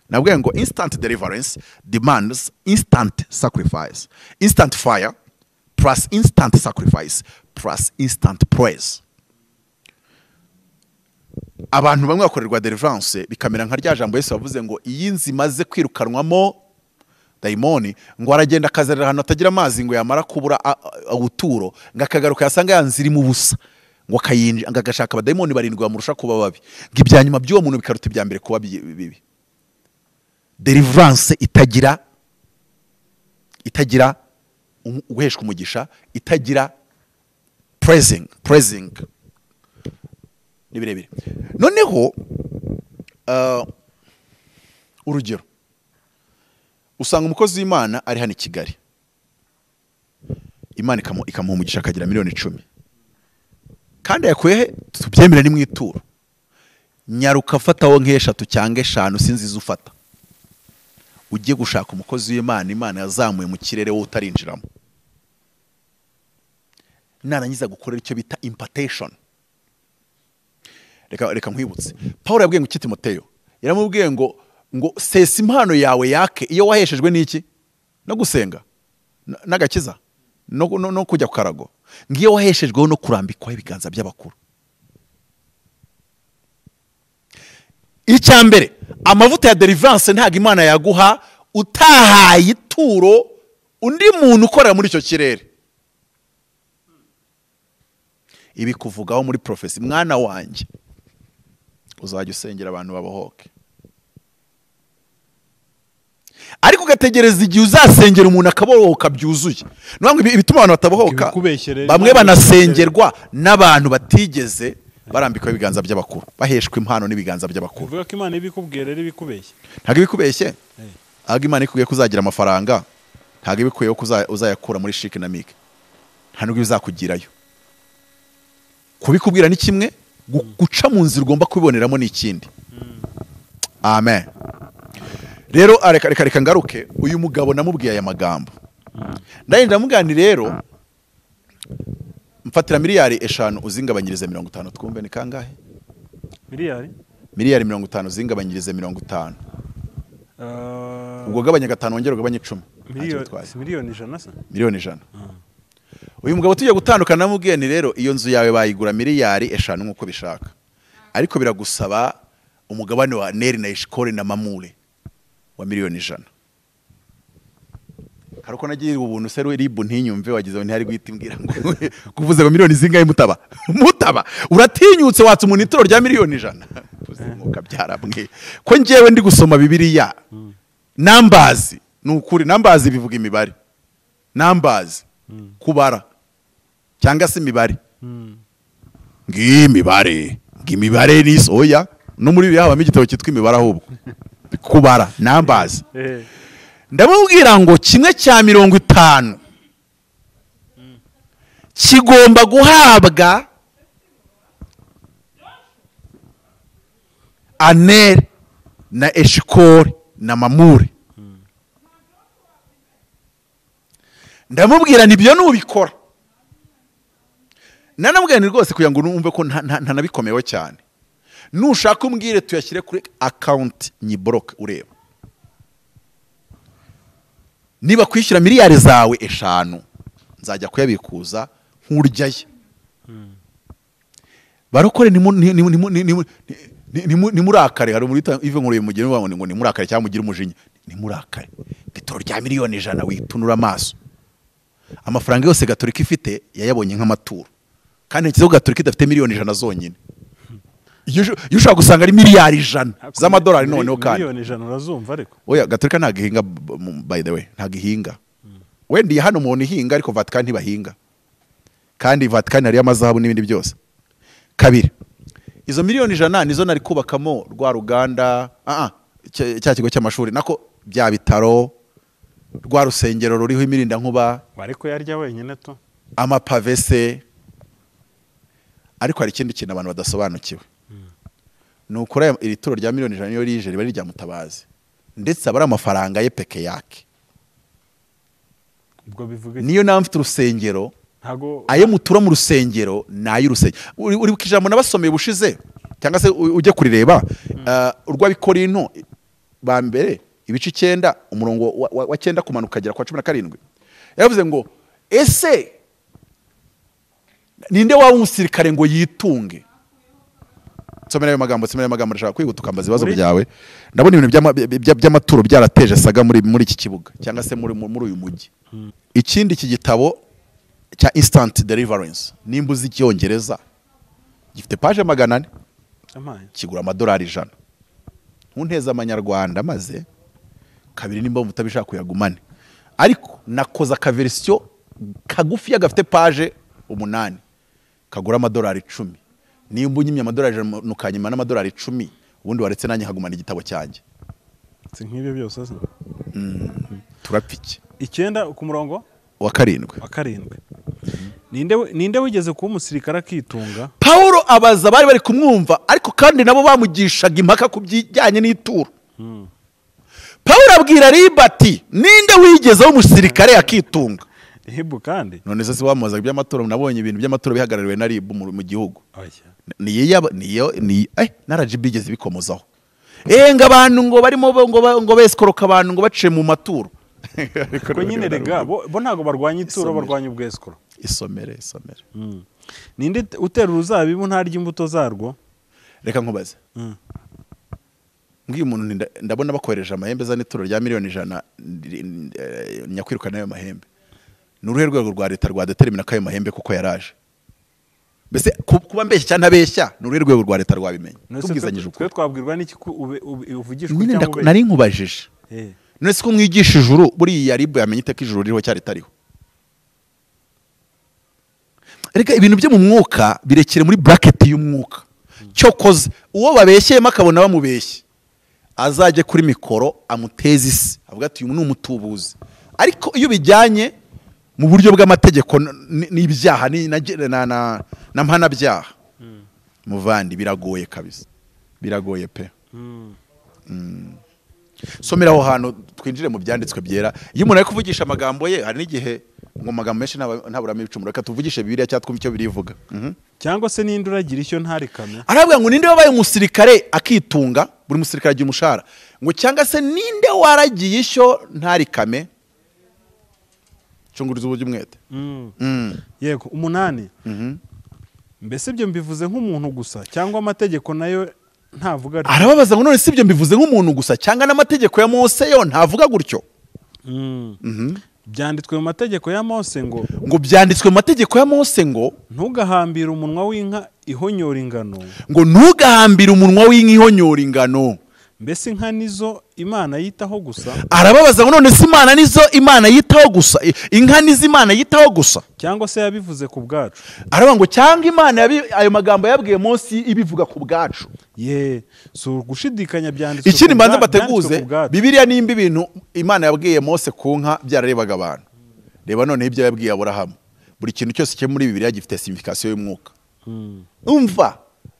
[SPEAKER 1] Nabwo ngo instant deliverance demands instant sacrifice, instant fire plus instant sacrifice plus instant praise. Abantu bamwe bakorerwa deliverance bikamera nka rya jambo Yesu yavuze ngo iyi nzi maze kwirukanwamo dayimoni, ngo aragenda akazerera ahantu atagira amazi, ngo yamara kubura ubuturo ngo akagaruka yasanga yanziri mu busa, ngo akayinjira, ngo agashaka abadayimoni 7 bamurusha kuba babi, ngo ibya nyuma by'uwo muntu bikaruta ibya mbere kuba bibi. Deliverance itagira guheshwa umugisha, itagira praising ni birebire. Noneho urugero, usanga umukozi w'Imana ari hano i Kigali, Imana ikamuha umugisha akagira miliyoni 10, kandi yakuye tubyemere ni mwituro, nyaruka afataho nk'eshatu cyangwa 5 sinzi izo ufata, ugiye gushaka umukozi w'Imana Imana yazamuye mu kirere wowe utarinjiramo. Narangiza gukorera icyo bita impartation. Reka nkwibutse. Paul yabwiye ngo iki Timoteyo? Yaramubwiye ngo sesa impano yawe yake iyo waheshejwe n'iki? No gusenga n'agakiza no kujya ku karago. Ngiyo waheshejweho no kurambikwaho ibiganza by'abakuru. Icya mbere, amavuta ya deliverance ntago Imana yaguha utahaye ituro undi muntu ukorera muri icyo kirere. Ibi kuvugaho muri prophecy, mwana wanjye uzajya usengera abantu babohoke, ariko ugategereza igihe uzasengera umuntu akabohoka byuzuye. Nubwo ibituma abantu batabohoka, bamwe banasengerwa n'abantu batigeze barambikwa ibiganza by'abakuru, baheshwa impano n'ibiganza by'abakuru.
[SPEAKER 2] Uvuga ko Imana ibikubwiye rero ibikubeshye?
[SPEAKER 1] Ntabwo ibikubeshye. Ahubwo Imana ikubwiye ko uzagira amafaranga, ntabwo ibikwiye ko uzayakura muri shike na mike, nta nubwo bizakugirayo. Kubikubwira ni kimwe, guca mu nzira ugomba kubiboneramo ni ikindi. Amen. Rero reka ngaruke, uyu mugabo namubwiye aya magambo. Ndagenda ndamugani rero, mfatira miliyari 5 uzingabanyirize 50 twumve ni kangahe?
[SPEAKER 2] Miliyari?
[SPEAKER 1] Miliyari 50 uzingabanyirize 50. Ubwo gabanya 5 wongera ugabanye 10.
[SPEAKER 2] Miliyoni 100 se?
[SPEAKER 1] Miliyoni 100. Uyu mugabo tujya gutandukana namubwiye ni rero iyo nzu yawe bayigura miliyari 5 nkuko bishaka. Ariko biragusaba umugabane wa Neri na Eshikori na Mamure wa miliyoni 100. Haruko nagiye ubuntu se ribu ntinyumve wagize ngo ntihari guhita imbwira ngo kuvuze ngo miliyoni zingahe mutaba. Mutaba uratinyutse watsa umuntu ituro rya miliyoni 100. Muka byaramwe. Ko ngewe ndi gusoma Bibiliya. Numbers nukuri, numbers bivuga imibare. Numbers kubara cyangwa se imibare. Ngimibare, ngimibare ni soya no muri bibiliya habamo igitabo cyitwa imibare ahubwo. Kubara numbers. Ndamubwira ngo kimwe cya 50 kigomba guhabwa Aner na Eshikori na Mamure. Ndamubwira nibyo nubikora. Nanamubwira ni rwose kugira ngo numve ko ntanabikomewe cyane. Nushaka umbwire tuyashyire kuri account nyibroke ureba. Niba kwishyura miliyari zawe 5 nzajya kuyabikuza nkuryaye. Barokore ni murakare. Hari muri ive nkuru mugeni wangu ngo ni murakare cyangwa mugire umujinya. Ni murakare. Itoro rya miliyoni 100 witunura amaso. Amafaranga yose Gatolika ifite yayabonye nk'amaturo. Kandi ikizo Gatolika idafite miliyoni 100 zonyine. Iyo ushaka gusanga ari miliyari 100 z'amadolari noneho kandi.
[SPEAKER 2] Miliyoni 100 urazumva ariko.
[SPEAKER 1] Oya Gatolika ntago ihinga, by the way, ntago ihinga. Wenda hano umuntu ihinga ariko Vatican ntibahinga. Kandi Vatican hari amazahabu n'ibindi byose. Kabiri. Izo miliyoni 100 nizo nari kubakamo rwa ruganda, cya kigo cy'amashuri nako bya bitaro, rwa rusengero ruriho imirinda nkuba.
[SPEAKER 2] Ariko yarya wenyine to.
[SPEAKER 1] Amapave se. Ariko hari ikindi kintu abantu badasobanukiwe. Nukora iri turo rya miliyoni 100 niyo rije riba rya Mutabazi. Ndetse abari amafaranga ye peke yake.
[SPEAKER 2] Ubwo bivuga
[SPEAKER 1] niyo nawe mfite urusengero, ayo mutura mu rusengero nayo urusengero. Uri kijambo nabasomeye bushize cyangwa se ujye kurireba urw'Abikorinto ba mbere ibice 9 umurongo wa 9 kumanuka kagera kwa 17. Yavuze ngo ese ninde wa umusirikare ngo yitunge? Nsomera ayo magambo, ndashaka kwihuta ukambaza ibibazo byawe. Ndabona ibintu by'amaturo byarateje saga muri iki kibuga cyangwa se muri uyu mujyi. Ikindi iki gitabo cya Instant Deliverance nimba uzi icyongereza gifite page 400 kigura amadolari 100. Ntunteze amanyarwanda maze kabiri nimba mutabishaka kuyagumane. Ariko nakoza ka version kagufi gafite page 8 kagura amadolari 10. Nimba unyimye amadolari 100 ukanyima n'amadolari 10 ubundi waretse nanjye nkagumana igitabo cyanjye.
[SPEAKER 2] Si nk'ibyo byose se.
[SPEAKER 1] Turapfike.
[SPEAKER 2] 9 ku murongo
[SPEAKER 1] wa 7.
[SPEAKER 2] Wa 7. Ninde wigeze kuba umusirikare akitunga?
[SPEAKER 1] Paulo abaza bari bari kumwumva ariko kandi nabo bamugishaga impaka kubijyanye n'ituro. Paulo abwira Ribati, ninde wigeze umusirikare akitunga?
[SPEAKER 2] RIB kandi
[SPEAKER 1] none se wamubazaga iby'amaturo, nabonye ibintu by'amaturo bihagarariwe na RIB mu gihugu. Niyo ni na RGB igeze bikomozaho. Ngo abantu ngo barimo ngo besikoroka abantu ngo baciye mu maturo.
[SPEAKER 2] Ko nyine rega bo ntago barwanya ituro, barwanya ubwesikoro.
[SPEAKER 1] Isomere.
[SPEAKER 2] Ninde utera uruzabibu ntarya imbuto zarwo?
[SPEAKER 1] Reka nkubaze. Ngiye umuntu ndabona bakohereje amahembe za n'ituro rya 100,000,000 nyakwirukana ayo mahembe. Ni uruhe rwego rwa leta rwa determina ko ayo mahembe kuko yaraje? Mbese kuba mbeshya cyangwa ntabeshya, ni uruhe rwego rwa leta rwabimenya? Tubwizanyije ukuri.
[SPEAKER 2] Twe twabwirwa n'iki uvugishwa cyangwa ubeshya?
[SPEAKER 1] Nari nkubajije. None se ko mwigisha ijuru, buriya RIB yamenye iteka ijuru ririho cyari ritariho? Reka ibintu byo mu mwuka birekere muri bracket y'umwuka. Cyokoze uwo babeshyeyemo akabona bamubeshye, azajye kuri mikoro amuteze isi avuga ati uyu ni umutubuzi. Ariko iyo bijyanye mu buryo bw'amategeko n'ibyaha na mpanabyaha, muvandi biragoye kabisa, biragoye pe. Somera aho hantu twinjire mu byanditswe byera. Iyo umuntu ari kuvugisha amagambo ye, hari n'igihe ngo amagambo menshi ntaburamo ibicumuro. Reka tuvugishe Bibiliya cyangwa twumve icyo birivuga.
[SPEAKER 2] Cyangwa se ninde uragira icyo ntarikame?
[SPEAKER 1] Aravuga ngo ninde wabaye umusirikare akitunga, buri musirikare agira umushahara. Ngo cyangwa se ninde waragiye ishyo ntarikame? Cunguriza uburyo umwete.
[SPEAKER 2] Yego, 8. Mbese ibyo mbivuze nk'umuntu gusa cyangwa amategeko nayo ntavuga?
[SPEAKER 1] Arababaza ngo none si ibyo mbivuze nk'umuntu gusa cyangwa n'amategeko ya Mose yo ntavuga gutyo?
[SPEAKER 2] Byanditswe mu mategeko ya Mose ngo
[SPEAKER 1] byanditswe mu mategeko ya Mose ngo
[SPEAKER 2] ntugahambire umunwa w'inka ihonyora ingano.
[SPEAKER 1] Ngo ntugahambire umunwa w'inka ihonyora ingano.
[SPEAKER 2] Mbese inka nizo Imana yitaho gusa?
[SPEAKER 1] Arababaza ngo none si Imana nizo Imana yitaho gusa? Inka nizo Imana yitaho gusa?
[SPEAKER 2] Cyangwa se yabivuze ku bwacu?
[SPEAKER 1] Aravuga ngo cyangwa Imana ayo magambo yabwiye Mose ibivuga ku bwacu.
[SPEAKER 2] Ye, so gushidikanya byanditswe.
[SPEAKER 1] Ikindi mbanza bateguze Bibiliya nimba ibintu Imana yabwiye Mose ku nka byararebaga abantu. Reba none ibyo yabwiye Aburahamu. Buri kintu cyose cyo muri Bibiliya gifite signification y'umwuka. Umva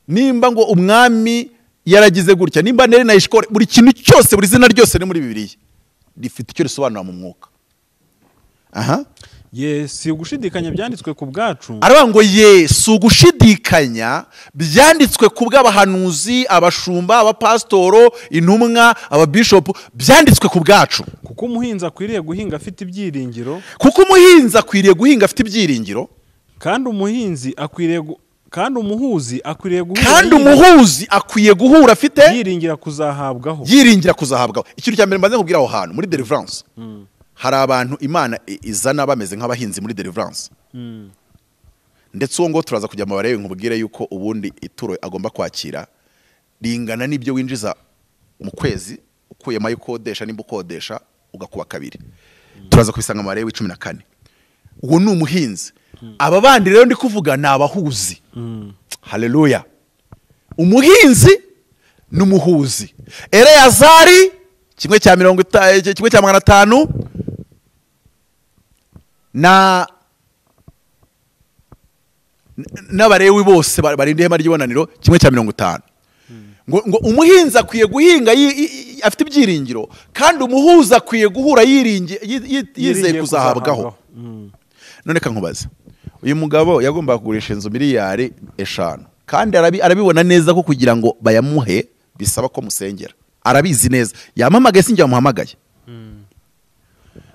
[SPEAKER 1] nimba ngo umwami yaragize gutya, nimba nere na ishkore, buri kintu cyose, buri zina ryose ni muri Bibiliya rifite icyo risobanura mu mwuka. Aha.
[SPEAKER 2] Ye, si ugushidikanya byanditswe ku bwacu.
[SPEAKER 1] Aravuga ngo ye, si ugushidikanya byanditswe ku bw'abahanuzi, abashumba, abapastoro, intumwa, ababishopu, byanditswe ku bwacu.
[SPEAKER 2] Kuko umuhinzi akwiriye guhinga afite ibyiringiro.
[SPEAKER 1] Kuko umuhinzi akwiriye guhinga afite ibyiringiro.
[SPEAKER 2] Kandi umuhinzi akwiriye kandi umuhuzi akwiriye guhura,
[SPEAKER 1] kandi umuhuzi akwiye guhura afite
[SPEAKER 2] yiringira kuzahabwaho.
[SPEAKER 1] Yiringira kuzahabwaho. Ikintu cya mbere mbanze nkubwira aho hantu muri deliverance. Hari abantu Imana izana bameze nk'abahinzi muri deliverance. Ndetse uwo ngo turaza kujya mu barebe nkubwire yuko ubundi ituro agomba kwakira ringana n'ibyo winjiza mu kwezi, ukuyemo ayo ukodesha nimba ukodesha ugakuba kabiri. Turaza kubisanga mu barebe 14. Uwo ni umuhinzi. Aba bandi rero ndi kuvuga ni abahuzi. Haleluya. Umuhinzi n'umuhuzi. Eleyazari kimwe cya 500 na n'abarewi bose barinda ihema ry'ibonaniro kimwe cya 50. Ngo umuhinzi akwiye guhinga afite ibyiringiro, kandi umuhuza akwiye guhura yizeye kuzahabwaho. None ka nkubaza, uyu mugabo yagombaga kugurisha inzu 5 miliyari kandi arabibona neza ko kugira ngo bayamuhe bisaba ko musengera. Arabizi neza, yamamagaye sinjye yamuhamagaye,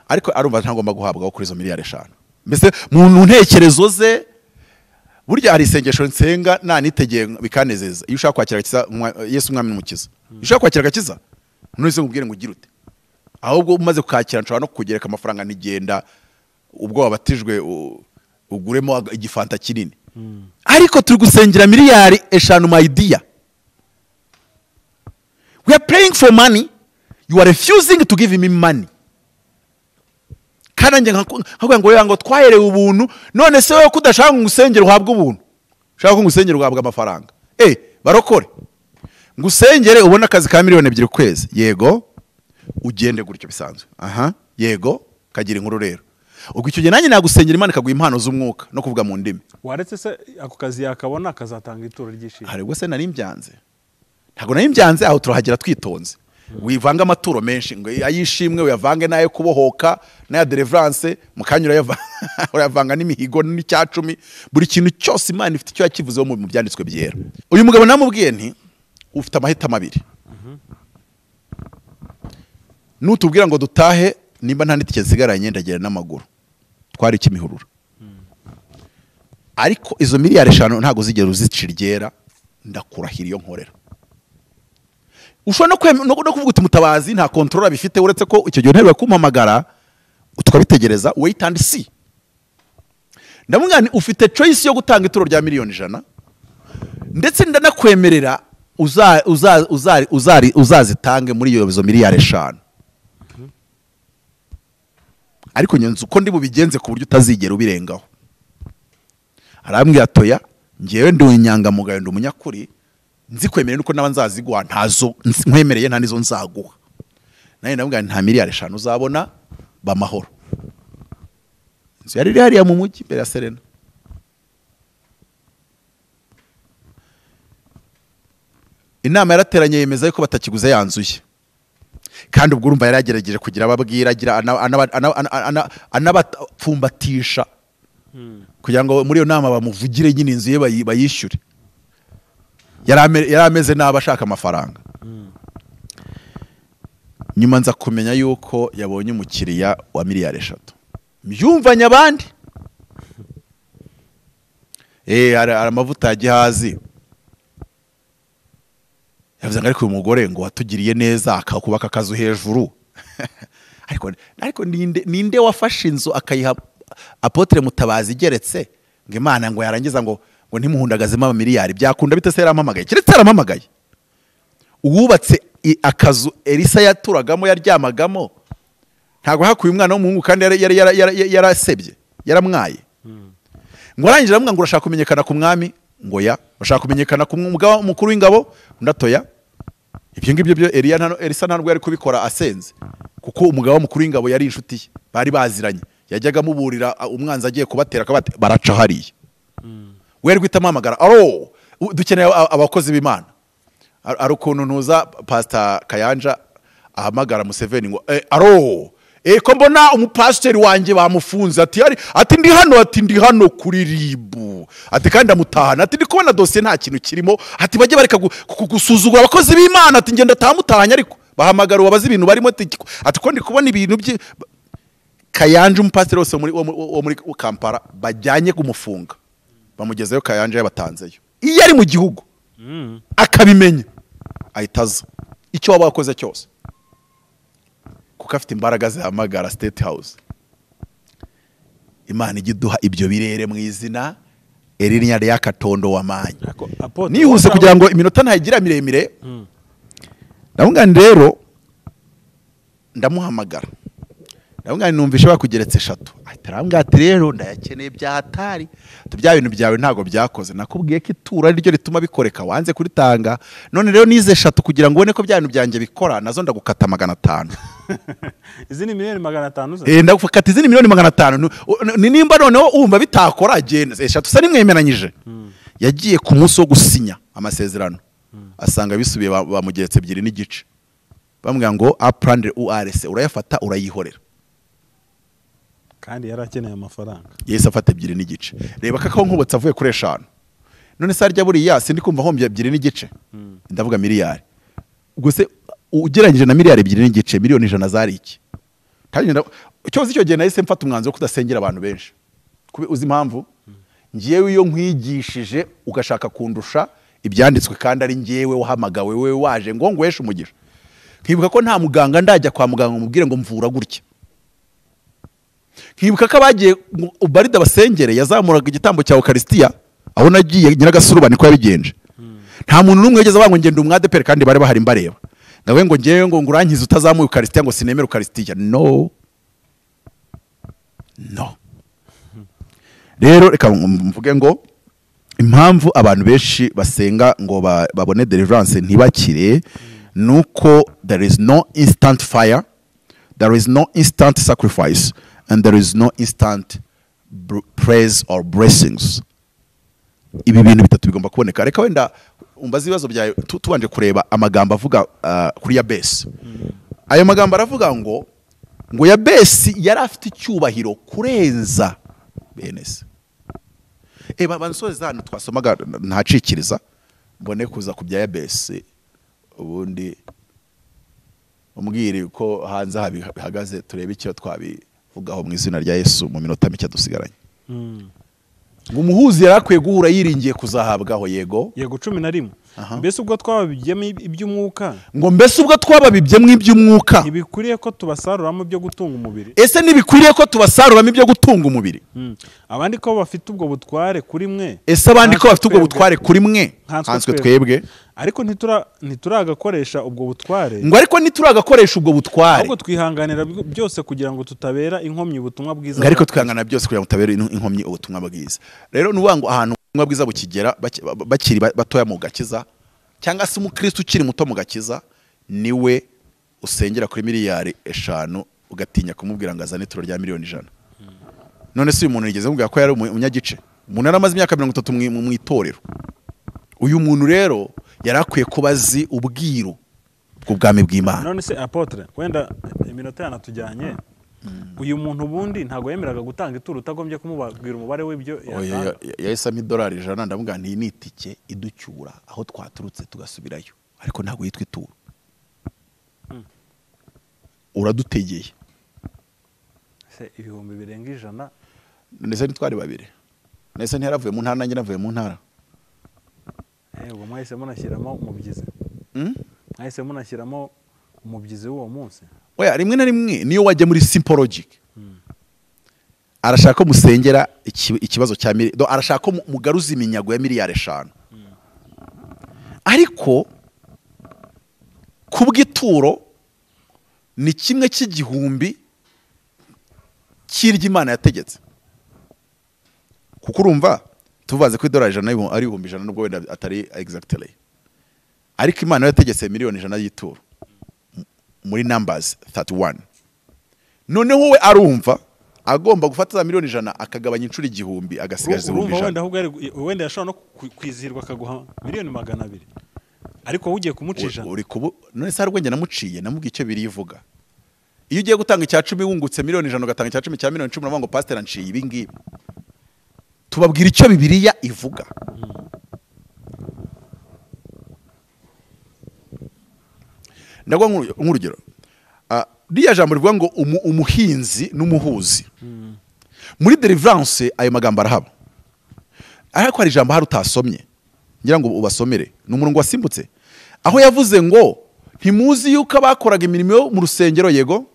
[SPEAKER 1] ariko arumva ntagomba guhabwaho kuri izo 5 miliyari. Mbese mu ntekerezo ze, burya hari isengesho nsenga nanitegeye bikanezeza. Iyo ushaka kwakira agakiza, Yesu umwami n'umukiza, iyo ushaka kwakira agakiza none se nkubwire ngo ugire ute? Ahubwo umaze kukakira nshobora no kukugereka amafaranga nigenda ubwo wabatijwe uguremo igifanta kinini. Ariko turi gusengera 5 miliyari my dear. We are praying for money, you are refusing to give me money. Kandi nkakugira ngo ngo twaherewe ubuntu, none se wowe kudashaka ngusengera uhabwe ubuntu, ushaka ngusengera uhabwe amafaranga. Barokore ngusengere ubone akazi ka 2 miliyoni kwezi, yego ugende gutyo bisanzwe. Aha, yego kagira inkuru rero. Ubwo icyo gihe nanjye nagusengera Imana ikaguha impano z'umwuka no kuvuga mu ndimi.
[SPEAKER 2] Waretse se ako kazi yakabona akazatanga ituro ry'ishimwe?
[SPEAKER 1] Hari ubwo se nari mbyanze? Ntabwo nari mbyanze, aho turahagera twitonze. Wivanga amaturo menshi ngo ayishimwe uyavange nayo kubohoka n'aya deliverance mukanyura yava. Urayavanga n'imihigo n'icyacumi, buri kintu cyose Imana ifite icyo yakivuzeho mu byanditswe byera. Uyu mugabo namubwiye nti ufite amahitamo abiri. Nutubwira ngo dutahe, nimba nta n'itike nsigaranye ndagera n'amaguru. Twari Kimihurura. Ariko izo miliyari 5 ntago zigera uzicira iryera, ndakurahira iyo nkorera. Ushobora no kuvuga uti Mutabazi nta control abifite, uretse ko icyo gihe nterwa kumpamagara tukabitegereza, wait and see. Ndamubwira nti ufite choice yo gutanga ituro rya miliyoni 100, ndetse ndanakwemerera uzazitange muri izo miliyari 5. Ariko nyenze uko ndi bubigenze ku buryo utazigera ubirengaho. Arambwira toya, ngewe ndi inyangamugayo, ndi umunyakuri, nzi kwemerera nuko naba nzaziguha, ntazo nkwemereye nta nizo nzaguha. Naye ndamubwira nta miliyari 5 uzabona, bamahoro. Inzu yari hariya mu mujyi imbere ya Serena. Inama yarateranye yemeza yuko batakiguze yanzuye. Kandi ubwo urumva yaragerageje kugira ababwira, agira anabapfumbatisha kugira ngo muri iyo nama bamuvugire nyine inzu ye bayishyure. Yari ameze nabi ashaka amafaranga. Nyuma nza kumenya yuko yabonye umukiriya wa miliyari 3. Mbyumvanye abandi. Hari amavuta ya Gihazi. Yavuze ngo ariko uyu mugore ngo watugiriye neza akakubaka akazu hejuru. Ariko ninde wafashe inzu akayiha Apotre Mutabazi igeretse, ngo Imana ngo yarangiza ngo ntimuhundagazemo amamiliyari, byakunda bite se yarampamagaye? Keretse yarampamagaye. Uwubatse akazu Elisa yaturagamo yaryamagamo, ntago hakuye umwana w'umuhungu kandi yarasebye, yaramwaye. Ngo arangije aramubwira ngo urashaka kumenyekana ku mwami, ngo ya, urashaka kumenyekana ku mugaba mukuru w'ingabo, ndatoya. Ibyo ngibyo byo Elisa ntabwo yari kubikora asenze, kuko umugaba mukuru w'ingabo yari inshuti ye, bari baziranye. Yajyaga amuburira umwanzi agiye kubatera akabati baraca hariya. We yari guhita amuhamagara, aro dukeneye abakozi b'Imana. Ari ukuntu ntuza Pastor Kayanja ahamagara Museveni ngo aro ko mbona umupasiteri wanjye bamufunze, ati ati ndi hano, ati ndi hano kuri ribu, ati kandi amutahana, ati ndi kubona dosiye nta kintu kirimo, ati bajye bareka gusuzugura abakozi b'Imana, ati ngenda tamutahanye, ariko bahamagara ubabaza ibintu barimo, ati ko ndi kubona ibintu bye. Kayanja umupasiteri wose wo muri Kampala bajyanye kumufunga, bamugezeyo Kayanja yabatanzeyo. Iyo ari mu gihugu akabimenya ahita aza, icyo waba wakoze cyose, kuko afite imbaraga zihamagara State House. Imana ijya iduha ibyo birere mu izina Elinya ya Katondo wamanye. Nihuse kugira ngo iminota ntayigira miremire. Ndavuga rero ndamuhamagara, ndavuga numvishe bakugeretse 3. Ahita ati rero ndayakeneye bya hatari, bya bintu byawe ntago byakoze, nakubwiye ko itura ari ryo rituma bikoreka, wanze kuritanga, none rero nize 3 kugira ngo ubone ko bya bintu byanjye bikora, nazo ndagukata 500.
[SPEAKER 2] Izi ni miliyoni 500 ze?
[SPEAKER 1] Ndagukata izi ni miliyoni 500. Nimba noneho umva bitakora agenda 3 se nimwemeranyije. Yagiye ku munsi wo gusinya amasezerano asanga bisubiye bamugeretse 2.5, bamubwira ngo aprendre URC urayafata urayihorera.
[SPEAKER 2] Kandi yarakeneye amafaranga.
[SPEAKER 1] Yahise afata 2.5. Reba kako nkubutse avuye kuri 5. None se arya buriya sindi kumva hombye 2.5. Ndavuga miliyari. Ubwo se ugereranyije na miliyari 2.5, miliyoni 100 zari iki? Kandi cyoze icyo gihe nahise mfata umwanzuro wo kudasengera abantu benshi. Kubi uzi impamvu? Ngiyewe iyo nkwigishije ugashaka kundusha ibyanditswe kandi ari ngiyewe wahamagawe wewe waje ngo ngweshe umugisha. Nkibuka ko nta muganga ndajya kwa muganga umubwire ngo mvura gutya. Nkibuka ko abagiye ubarida basengere yazamuraga igitambo cya Eucharistia, aho nagiye Nyiragasurubani niko yabigenje. Nta muntu n'umwe yigeze abango ngenda umwadepere kandi bari bahari mbareba. Ngawe ngo ngewe ngo ngurankize utazamuye Eucharistia ngo sinemere Eucharistia. No. No. Rero reka mvuge ngo impamvu abantu benshi basenga ngo babone deliverance ntibakire nuko there is no instant fire, there is no instant sacrifice, and there is no instant praise or blessings. Ibi bintu bitatu bigomba kuboneka. Reka wenda umbaze ibibazo byawe tubanje kureba amagambo avuga kuri Yabesi. Ayo magambo aravuga ngo Yabesi yari afite icyubahiro kurenza Bene se bansoza hano twasomaga ntacikiriza mbone kuza ku bya Yabesi, ubundi umbwire uko hanze bihagaze, turebe icyo twabivugaho mu izina rya Yesu mu minota mike dusigaranye. Ngo umuhuzi yari akwiye guhura yiringiye kuzahabwaho. Yego
[SPEAKER 2] yego 11. Mbese ubwo twababibyemo iby'umwuka,
[SPEAKER 1] ngo mbese ubwo twababibyemo iby'umwuka,
[SPEAKER 2] ntibikwiriye ko tubasaruramo ibyo gutunga umubiri?
[SPEAKER 1] Ese ntibikwiriye ko tubasaruramo ibyo gutunga umubiri?
[SPEAKER 2] Abandi ko bafite ubwo butware kuri mwe,
[SPEAKER 1] ese abandi ko bafite ubwo butware kuri mwe nkanswe twebwe,
[SPEAKER 2] ariko ntituragakoresha ubwo butware,
[SPEAKER 1] ngo ariko ntituragakoresha ubwo butware,
[SPEAKER 2] ahubwo twihanganira byose kugira ngo tutabera inkomyi ubutumwa bwiza.
[SPEAKER 1] Ariko twihangana byose kugira ngo tutabera inkomyi ubutumwa bwiza. Rero nuvuga ngo ahantu ubutumwa bwiza bukigera bakiri batoya mu gakiza, cyangwa se umukristo ukiri muto mu gakiza, niwe usengera kuri miliyari 5 ugatinya kumubwira ngo azane ituro rya miliyoni 100. None se uyu muntu yigeze kumubwira ko yari umunyagice? Umuntu yaramaze imyaka 30 mu itorero. Uyu muntu rero yari akwiye kuba azi ubwiru bw'ubwami bw'Imana.
[SPEAKER 2] None se apotre, wenda iminota yanatujyanye, uyu muntu ubundi ntago yemeraga gutanga ituro utagombye kumubabwira umubare w'ibyo yatanga?
[SPEAKER 1] Yahise ampa idolari 100, ndamubwira nti ni itike iducyura aho twaturutse tugasubirayo, ariko ntago yitwa ituro. Uradutegeye
[SPEAKER 2] se ibihumbi birenga 100?
[SPEAKER 1] Ndetse ntitwari babiri, ndetse ntiyaravuye mu ntara, nanjye navuye mu ntara.
[SPEAKER 2] Ubwo mwahise munashyiramo umubyizi? Mwahise munashyiramo umubyizi w'uwo munsi?
[SPEAKER 1] Oya, rimwe na rimwe niyo wajya muri simple logic, arashaka ko musengera ikibazo cya arashaka ko mugaruza iminyago ya miliyari 5, ariko kubw'ituro ni kimwe cy'igihumbi cy'iryo Imana yategetse. Kuko urumva tuvaze ko idolari 100 ari 100,000 nubwo wenda atari exactly, ariko Imana yategetse miliyoni 100 y'ituro muri Numbers 31. Noneho we arumva agomba gufata za miliyoni 100 akagabanya inshuro 1000 agasigaza 100,000.
[SPEAKER 2] Urumva wenda yashobora no kwizihirwa akaguha miliyoni 200, ariko wowe ugiye kumuca 100.
[SPEAKER 1] Uri kubu none se harwenge namuciye namubwiye icyo birivuga. Iyo ugiye gutanga icya 10 wungutse miliyoni 100 ugatanga icya 10 cya miliyoni 10, uravuga ngo pastor anciye ibi ngibi. Tubabwira icyo Bibiliya ivuga. Ndagwa nk'urugero, riya jambo rivuga ngo umuhinzi n'umuhuzi. Muri deliverance ayo magambo arahaba, ariko hari ijambo hari utasomye ngira ngo ubasomere, ni umurongo wasimbutse aho yavuze ngo ntimuzi yuko abakoraga imirimo yo mu rusengero. Yego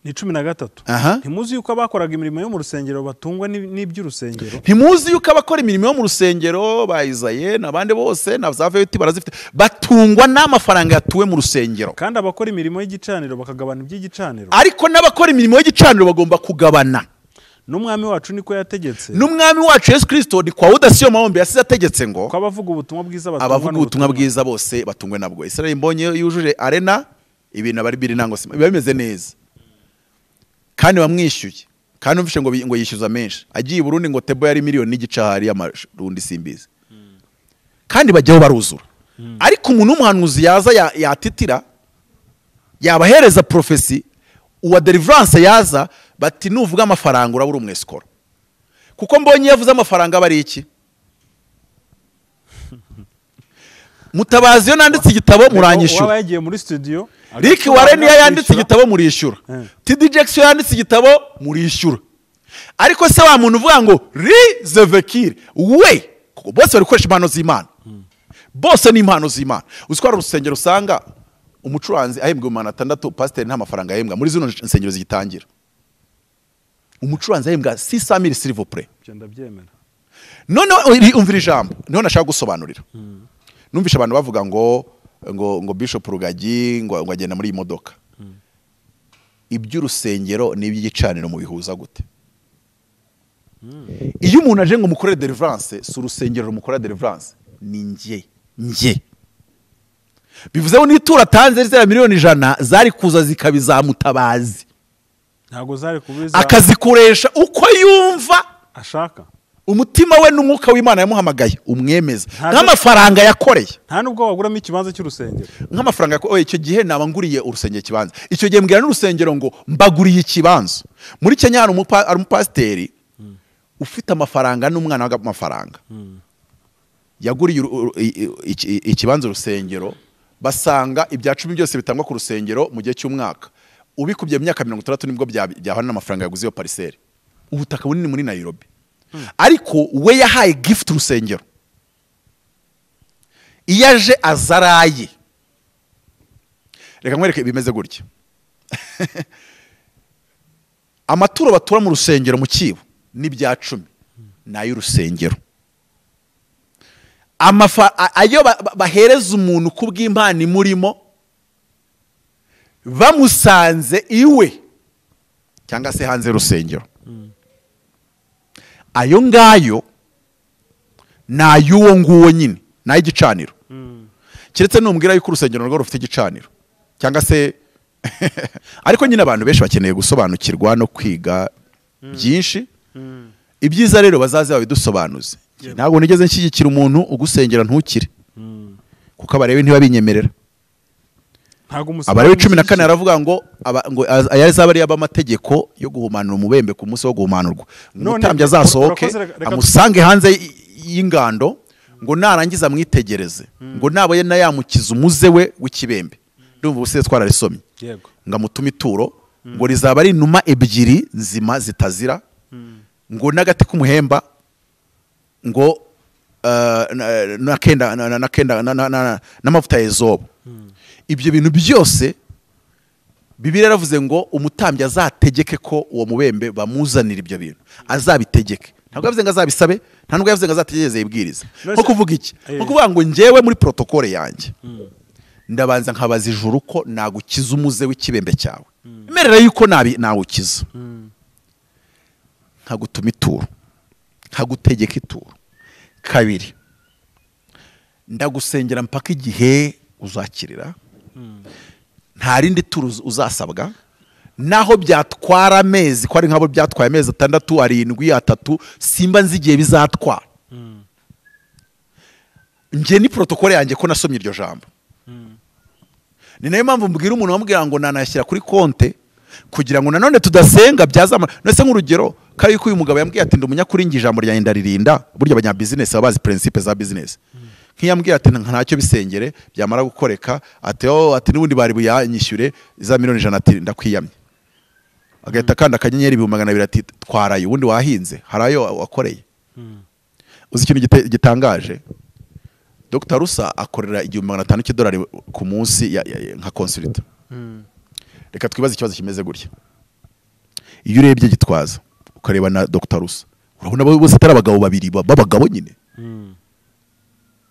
[SPEAKER 2] ni 13. Ntimuzi yuko abakoraga imirimo yo mu rusengero batungwa n'iby'urusengero?
[SPEAKER 1] Ntimuzi yuko abakora imirimo yo mu rusengero ba Izaye n'abandi bose na za VT barazifite, batungwa n'amafaranga yatuwe mu rusengero.
[SPEAKER 2] Kandi abakora imirimo y'igicaniro bakagabana iby'igicaniro.
[SPEAKER 1] Ariko n'abakora imirimo y'igicaniro bagomba kugabana.
[SPEAKER 2] N'umwami wacu niko yategetse.
[SPEAKER 1] N'umwami wacu Yesu Kristo ni kwa udasiyo mahombe yasize ategetse ngo
[SPEAKER 2] ko abavuga ubutumwa bwiza batungwa,
[SPEAKER 1] abavuga ubutumwa bwiza bose batungwe nabwo. Israel mbonye yujuje arena ibintu abari biri nango biba bimeze neza. Kandi bamwishyuye, kandi umvishe ngo yishyuza menshi. Agiye i Burundi ngo tebo yari miliyoni n'igice hari y'amarundi simbizi. Kandi bajyaho baruzura. Ariko umuntu w'umuhanuzi yaza yatitira, yabahereza prophecy, uwa deliverance yaza bati nuvuga amafaranga urabura umwesikoro. Kuko mbonye yavuze amafaranga bari iki? Mutabazi yo nanditse igitabo muranyishyura.
[SPEAKER 2] Waba yagiye muri studio.
[SPEAKER 1] Rick Warren yanditse igitabo murishyura. TD Jakes yanditse igitabo murishyura. Ariko se wa muntu uvuga ngo Rizevekire we, bose bari gukoresha impano z'Imana. Bose ni impano z'Imana. Uziko hari urusengero usanga umucuranzi ahembwa 600, pasiteri nta mafaranga ahembwa muri zino nsengero zigitangira. Umucuranzi ahembwa 600,000 s'il vous plaît.
[SPEAKER 2] Ibyo ndabyemera.
[SPEAKER 1] None umvira ijambo, niho nashaka gusobanurira. Numvisha abantu bavuga ngo ngo Bishop Rugagi ngo agenda muri iyi modoka. Iby'urusengero n'iby'igicaniro mubihuza gute? Iyo umuntu aje ngo mukorere deliverance, si urusengero rumukora deliverance, ni njye. Bivuze ngo n'itura atanze zera miliyoni 100 zari kuza zikabiza Mutabazi.
[SPEAKER 2] Ntago zari kubiza,
[SPEAKER 1] akazikoresha uko yumva
[SPEAKER 2] ashaka.
[SPEAKER 1] Umutima we n'umwuka w'Imana yamuhamagaye umwemeza nk'amafaranga yakoreye.
[SPEAKER 2] Nta nubwo waguramo ikibanza cy'urusengero
[SPEAKER 1] nk'amafaranga yakoreye. Icyo gihe naba nguriye urusengero ikibanza. Icyo gihe mbwira n'urusengero ngo mbaguriye ikibanza. Muri Kenya hari umupasiteri ufite amafaranga n'umwana w'amafaranga yaguriye ikibanza urusengero, basanga ibya 10 byose bitangwa ku rusengero mu gihe cy'umwaka, ubikubye mu myaka 60 nibwo byahana n'amafaranga yaguze iyo parcelle, ubutaka bunini muri Nairobi. Ariko we yahaye gift urusengero, iyaje azaraye. Reka nkwereke bimeze gutya. Amaturo batura mu rusengero mu kibo n'ibya 10 nayo urusengero. Ayo bahereza umuntu kubw'impano imurimo bamusanze iwe cyangwa se hanze rusengero, ayo ngayo nayuwo nguwo nyine nayigicaniro. Kiretse numbwira yuko urusengero rwo rufite igicaniro cyangwa se ariko nyine abantu benshi bakeneye gusobanukirwa no kwiga byinshi. Ibyiza rero bazaze babidusobanuze. Ntabwo nigeze nshyigikira umuntu ugusengera ntukire, kuko abarebe ntibabinyemerera. Abarebe 14 aravuga ngo ayazaba ari abamategeko yo guhumanura umubembe ku munsi wo guhumanurwa, umutambyi azasohoke amusange hanze y'ingando, ngo narangiza amwitegereze, ngo naboye na yamukiza umuze we w'ikibembe. Ndumva ubuse twararisomye. Ngo amutume ituro, ngo rizaba ari inuma 2 nzima zitazira, ngo n'agati k'umuhemba, ngo nakenda n'amavuta ya ezobo. Ibyo bintu byose Bibiliya yaravuze ngo umutambyi azategeke ko uwo mubembe bamuzanira ibyo bintu, azabitegeke. Ntabwo yavuze ngo azabisabe, nta nubwo yavuze ngo azategereze yibwiriza. Nko kuvuga iki? Nko kuvuga ngo njyewe muri protocole yanjye ndabanza nkabaza ijuru ko nagukiza umuze w'ikibembe cyawe, merera yuko nawukiza, nkagutuma ituro, nkagutegeka ituro. Kabiri, ndagusengera mpaka igihe uzakirira, nta rindi turo uzasabwa, naho byatwara amezi, ko ari nk'abo byatwaye amezi 6, 7, 3, simba nzi igihe bizatwara. Njye ni protocole yanjye ko nasomye iryo jambo. Ni nayo mpamvu mbwira umuntu wamubwira ngo nanashyira kuri konte kugira ngo nanone tudasenga byazama. Nese nk'urugero kari yuko uyu mugabo yambwiye ati ndi umunyakuri ngi ijambo ryanjye ndaririnda. Burya abanya business baba bazi principe za business. Nkiyambwiye ati ntacyo bisengere byamara gukoreka, ati oh, ati n'ubundi bari buyanyishyure za miliyoni 100, ati ndakwiyamye. Agahita kanda akanyenyeri 200,000 ati twaraye, ubundi wahinze harayo wakoreye. Uzi ikintu gitangaje? Dr. Rusa akorera $1,500 cy'idolari ku munsi nka consultant. Reka twibaze ikibazo kimeze gutya. Iyo urebye Gitwaza ukareba na Dr. Rusa, urabona bose atari abagabo babiri babagabo nyine.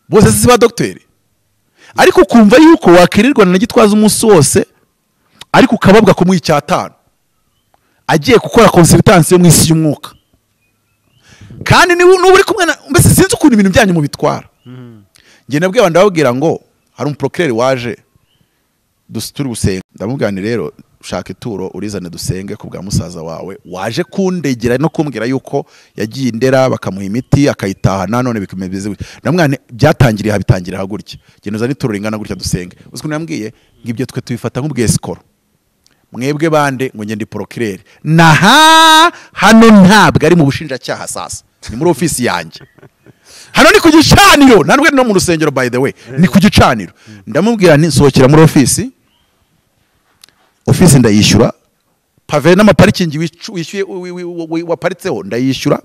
[SPEAKER 1] Bose si ba docteur. Ariko kumva yuko wakirirwa na Gitwaza umunsi wose, ariko ukababwa kumuha 5 agiye gukora consultance yo mu isi y'umwuka. Kandi niba uri kumwe na mbese sinzi ukuntu ibintu byanyu mubitwara. Nge nabwiye abantu ndababwira ngo hari umuprocureur waje turi gusenga, ndamubwira nti rero ushaka ituro urizane dusenge ku bwa musaza wawe waje kundegera no kumbwira yuko yagiye indera bakamuha imiti akayitahana none bikomeze gutya. Ndamubwira nti byatangiriye habitangira hagutya, genda uzane ituro ringana gutya dusenge. Uzi ukuntu yambwiye ngo ibyo twe tubifata nk'ubwesikoro, mwebwe bande ngo ngende procureur. Naha hano ntabwo ari mu bushinjacyaha, sasa ni muri ofisi yanjye. Hano ni ku gicaniro, ntabwo no mu rusengero, by the way, ni ku gicaniro. Ndamubwira nti nsohokera muri ofisi, ofisi ndayishyura, pave n'amaparikingi wishyuye waparitseho ndayishyura.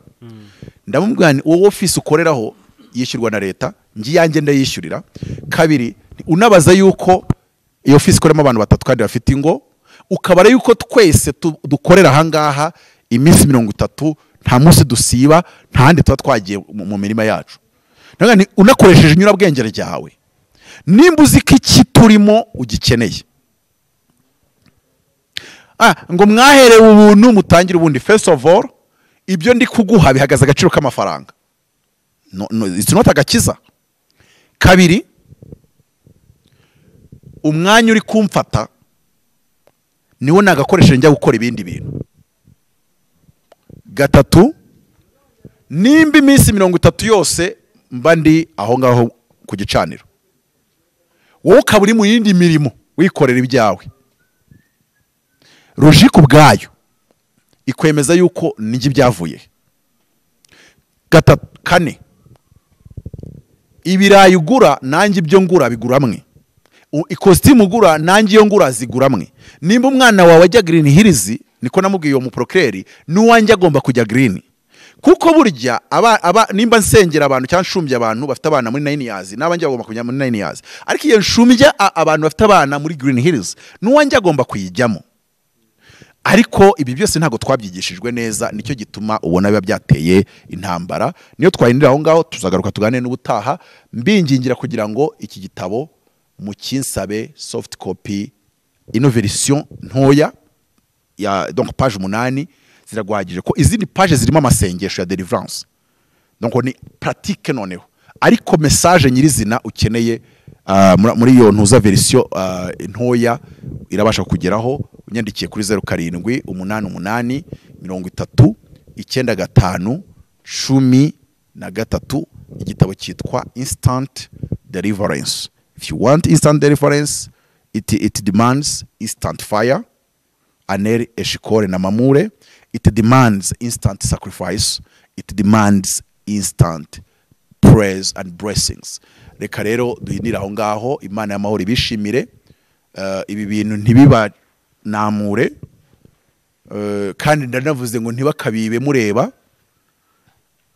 [SPEAKER 1] Ndamubwira nti wowe ofisi ukoreraho yishyurwa na leta, ngi yanjye ndayishyurira. Kabiri, unabaza yuko iyo ofisi ikoreramo abantu 3 kandi bafite ingo, ukabara yuko twese dukorera ahangaha iminsi 30, nta munsi dusiba, nta handi tuba twagiye mu mirima yacu. None unakoresheje inyurabwenge ryawe, nimba uzi ko iki turimo ugikeneye, ngo mwaherewe ubuntu mutangire ubundi. First of all, ibyo ndi kuguha bihagaze agaciro k'amafaranga. No, no, it's not agakiza. Kabiri, umwanya uri kumfata niwo nagakoresheje njya gukora ibindi bintu. Gatatu, nimba iminsi 30 yose mba ndi aho ngaho ku gicaniro, wowe ukaba uri mu yindi mirimo wikorera ibyawe, logique ubwayo ikwemeza yuko nijye byavuye. Gatatu, kane, ibirayi ugura nanjye ibyo ngura bigura amwe, ikositimu ugura nanjye iyo ngura zigura amwe. Nimba umwana wawe ajya Green Hills, niko namubwiye uwo muprocureur, n'uwanjye agomba kujya Green. Kuko burya aba nimba nsengera abantu cyangwa nshumbye abantu bafite abana muri 9 years, n'abanjye bagomba kujya muri 9 years. Ariko iyo nshumbye abantu bafite abana muri Green Hills, n'uwanjye agomba kuyijyamo. Ariko ibi byose ntabwo twabyigishijwe neza, nicyo gituma ubona biba byateye intambara. Niyo twahindira aho ngaho, tuzagaruka tuganire n'ubutaha. Mbingingira kugira ngo iki gitabo mukinsabe soft copy, ino version ntoya ya donc page 8 ziraguhagije, ko izindi page zirimo amasengesho ya deliverance, donc ni pratique noneho. Ariko message nyirizina ukeneye muri iyo ntuza version ntoya irabasha kugeraho. Unyandikiye kuri 07 88 30 95 13, igitabo cyitwa Instant Deliverance. If you want instant deliverance, it demands instant fire, Aner, Eshikore na Mamure. It demands instant sacrifice, it demands instant praise and blessings. Reka rero duhinire aho ngaho, Imana y'amahoro ibishimire. Ibi bintu ntibibanamure, kandi ndanavuze ngo ntibakabibe mureba.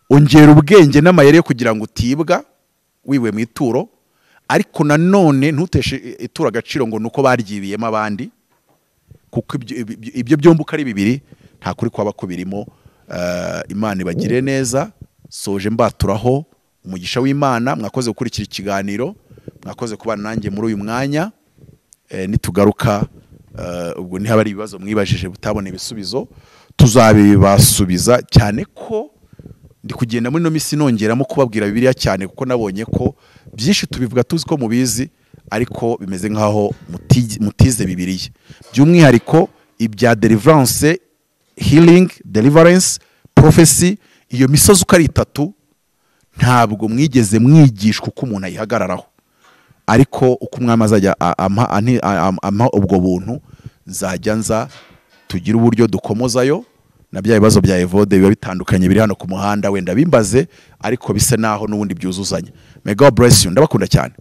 [SPEAKER 1] Ongera ubwenge n'amayeri yo kugira ngo utibwa wiwe mu ituro, ariko nanone ntuteshe ituro agaciro ngo nuko baryibiyemo abandi, kuko ibyo byombi uko ari bibiri nta kuri kwaba kubirimo. Imana ibagire neza. Soje mbaturaho umugisha w'Imana. Mwakoze gukurikira ikiganiro, mwakoze kubana nanjye muri uyu mwanya. Nitugaruka ubwo ntihaba ari ibibazo mwibajije butabona ibisubizo, tuzabibasubiza, cyane ko ndi kugenda muri ino minsi nongeramo kubabwira Bibiliya cyane, kuko nabonye ko byinshi tubivuga tuzi ko mubizi, ariko bimeze nkaho mutize Bibiliya, by'umwihariko ibya deliverance, healing, deliverance, prophecy. Iyo misozi uko ari itatu ntabwo mwigeze mwigishwa uko umuntu ayihagararaho. Ariko uko umwami azajya ampa ubwo buntu, nzajya nza tugire uburyo dukomozayo na bya bibazo bya Evode biba bitandukanye biri hano ku muhanda, wenda bimbaze, ariko bisa naho n'ubundi byuzuzanya. May God bless you, ndabakunda cyane.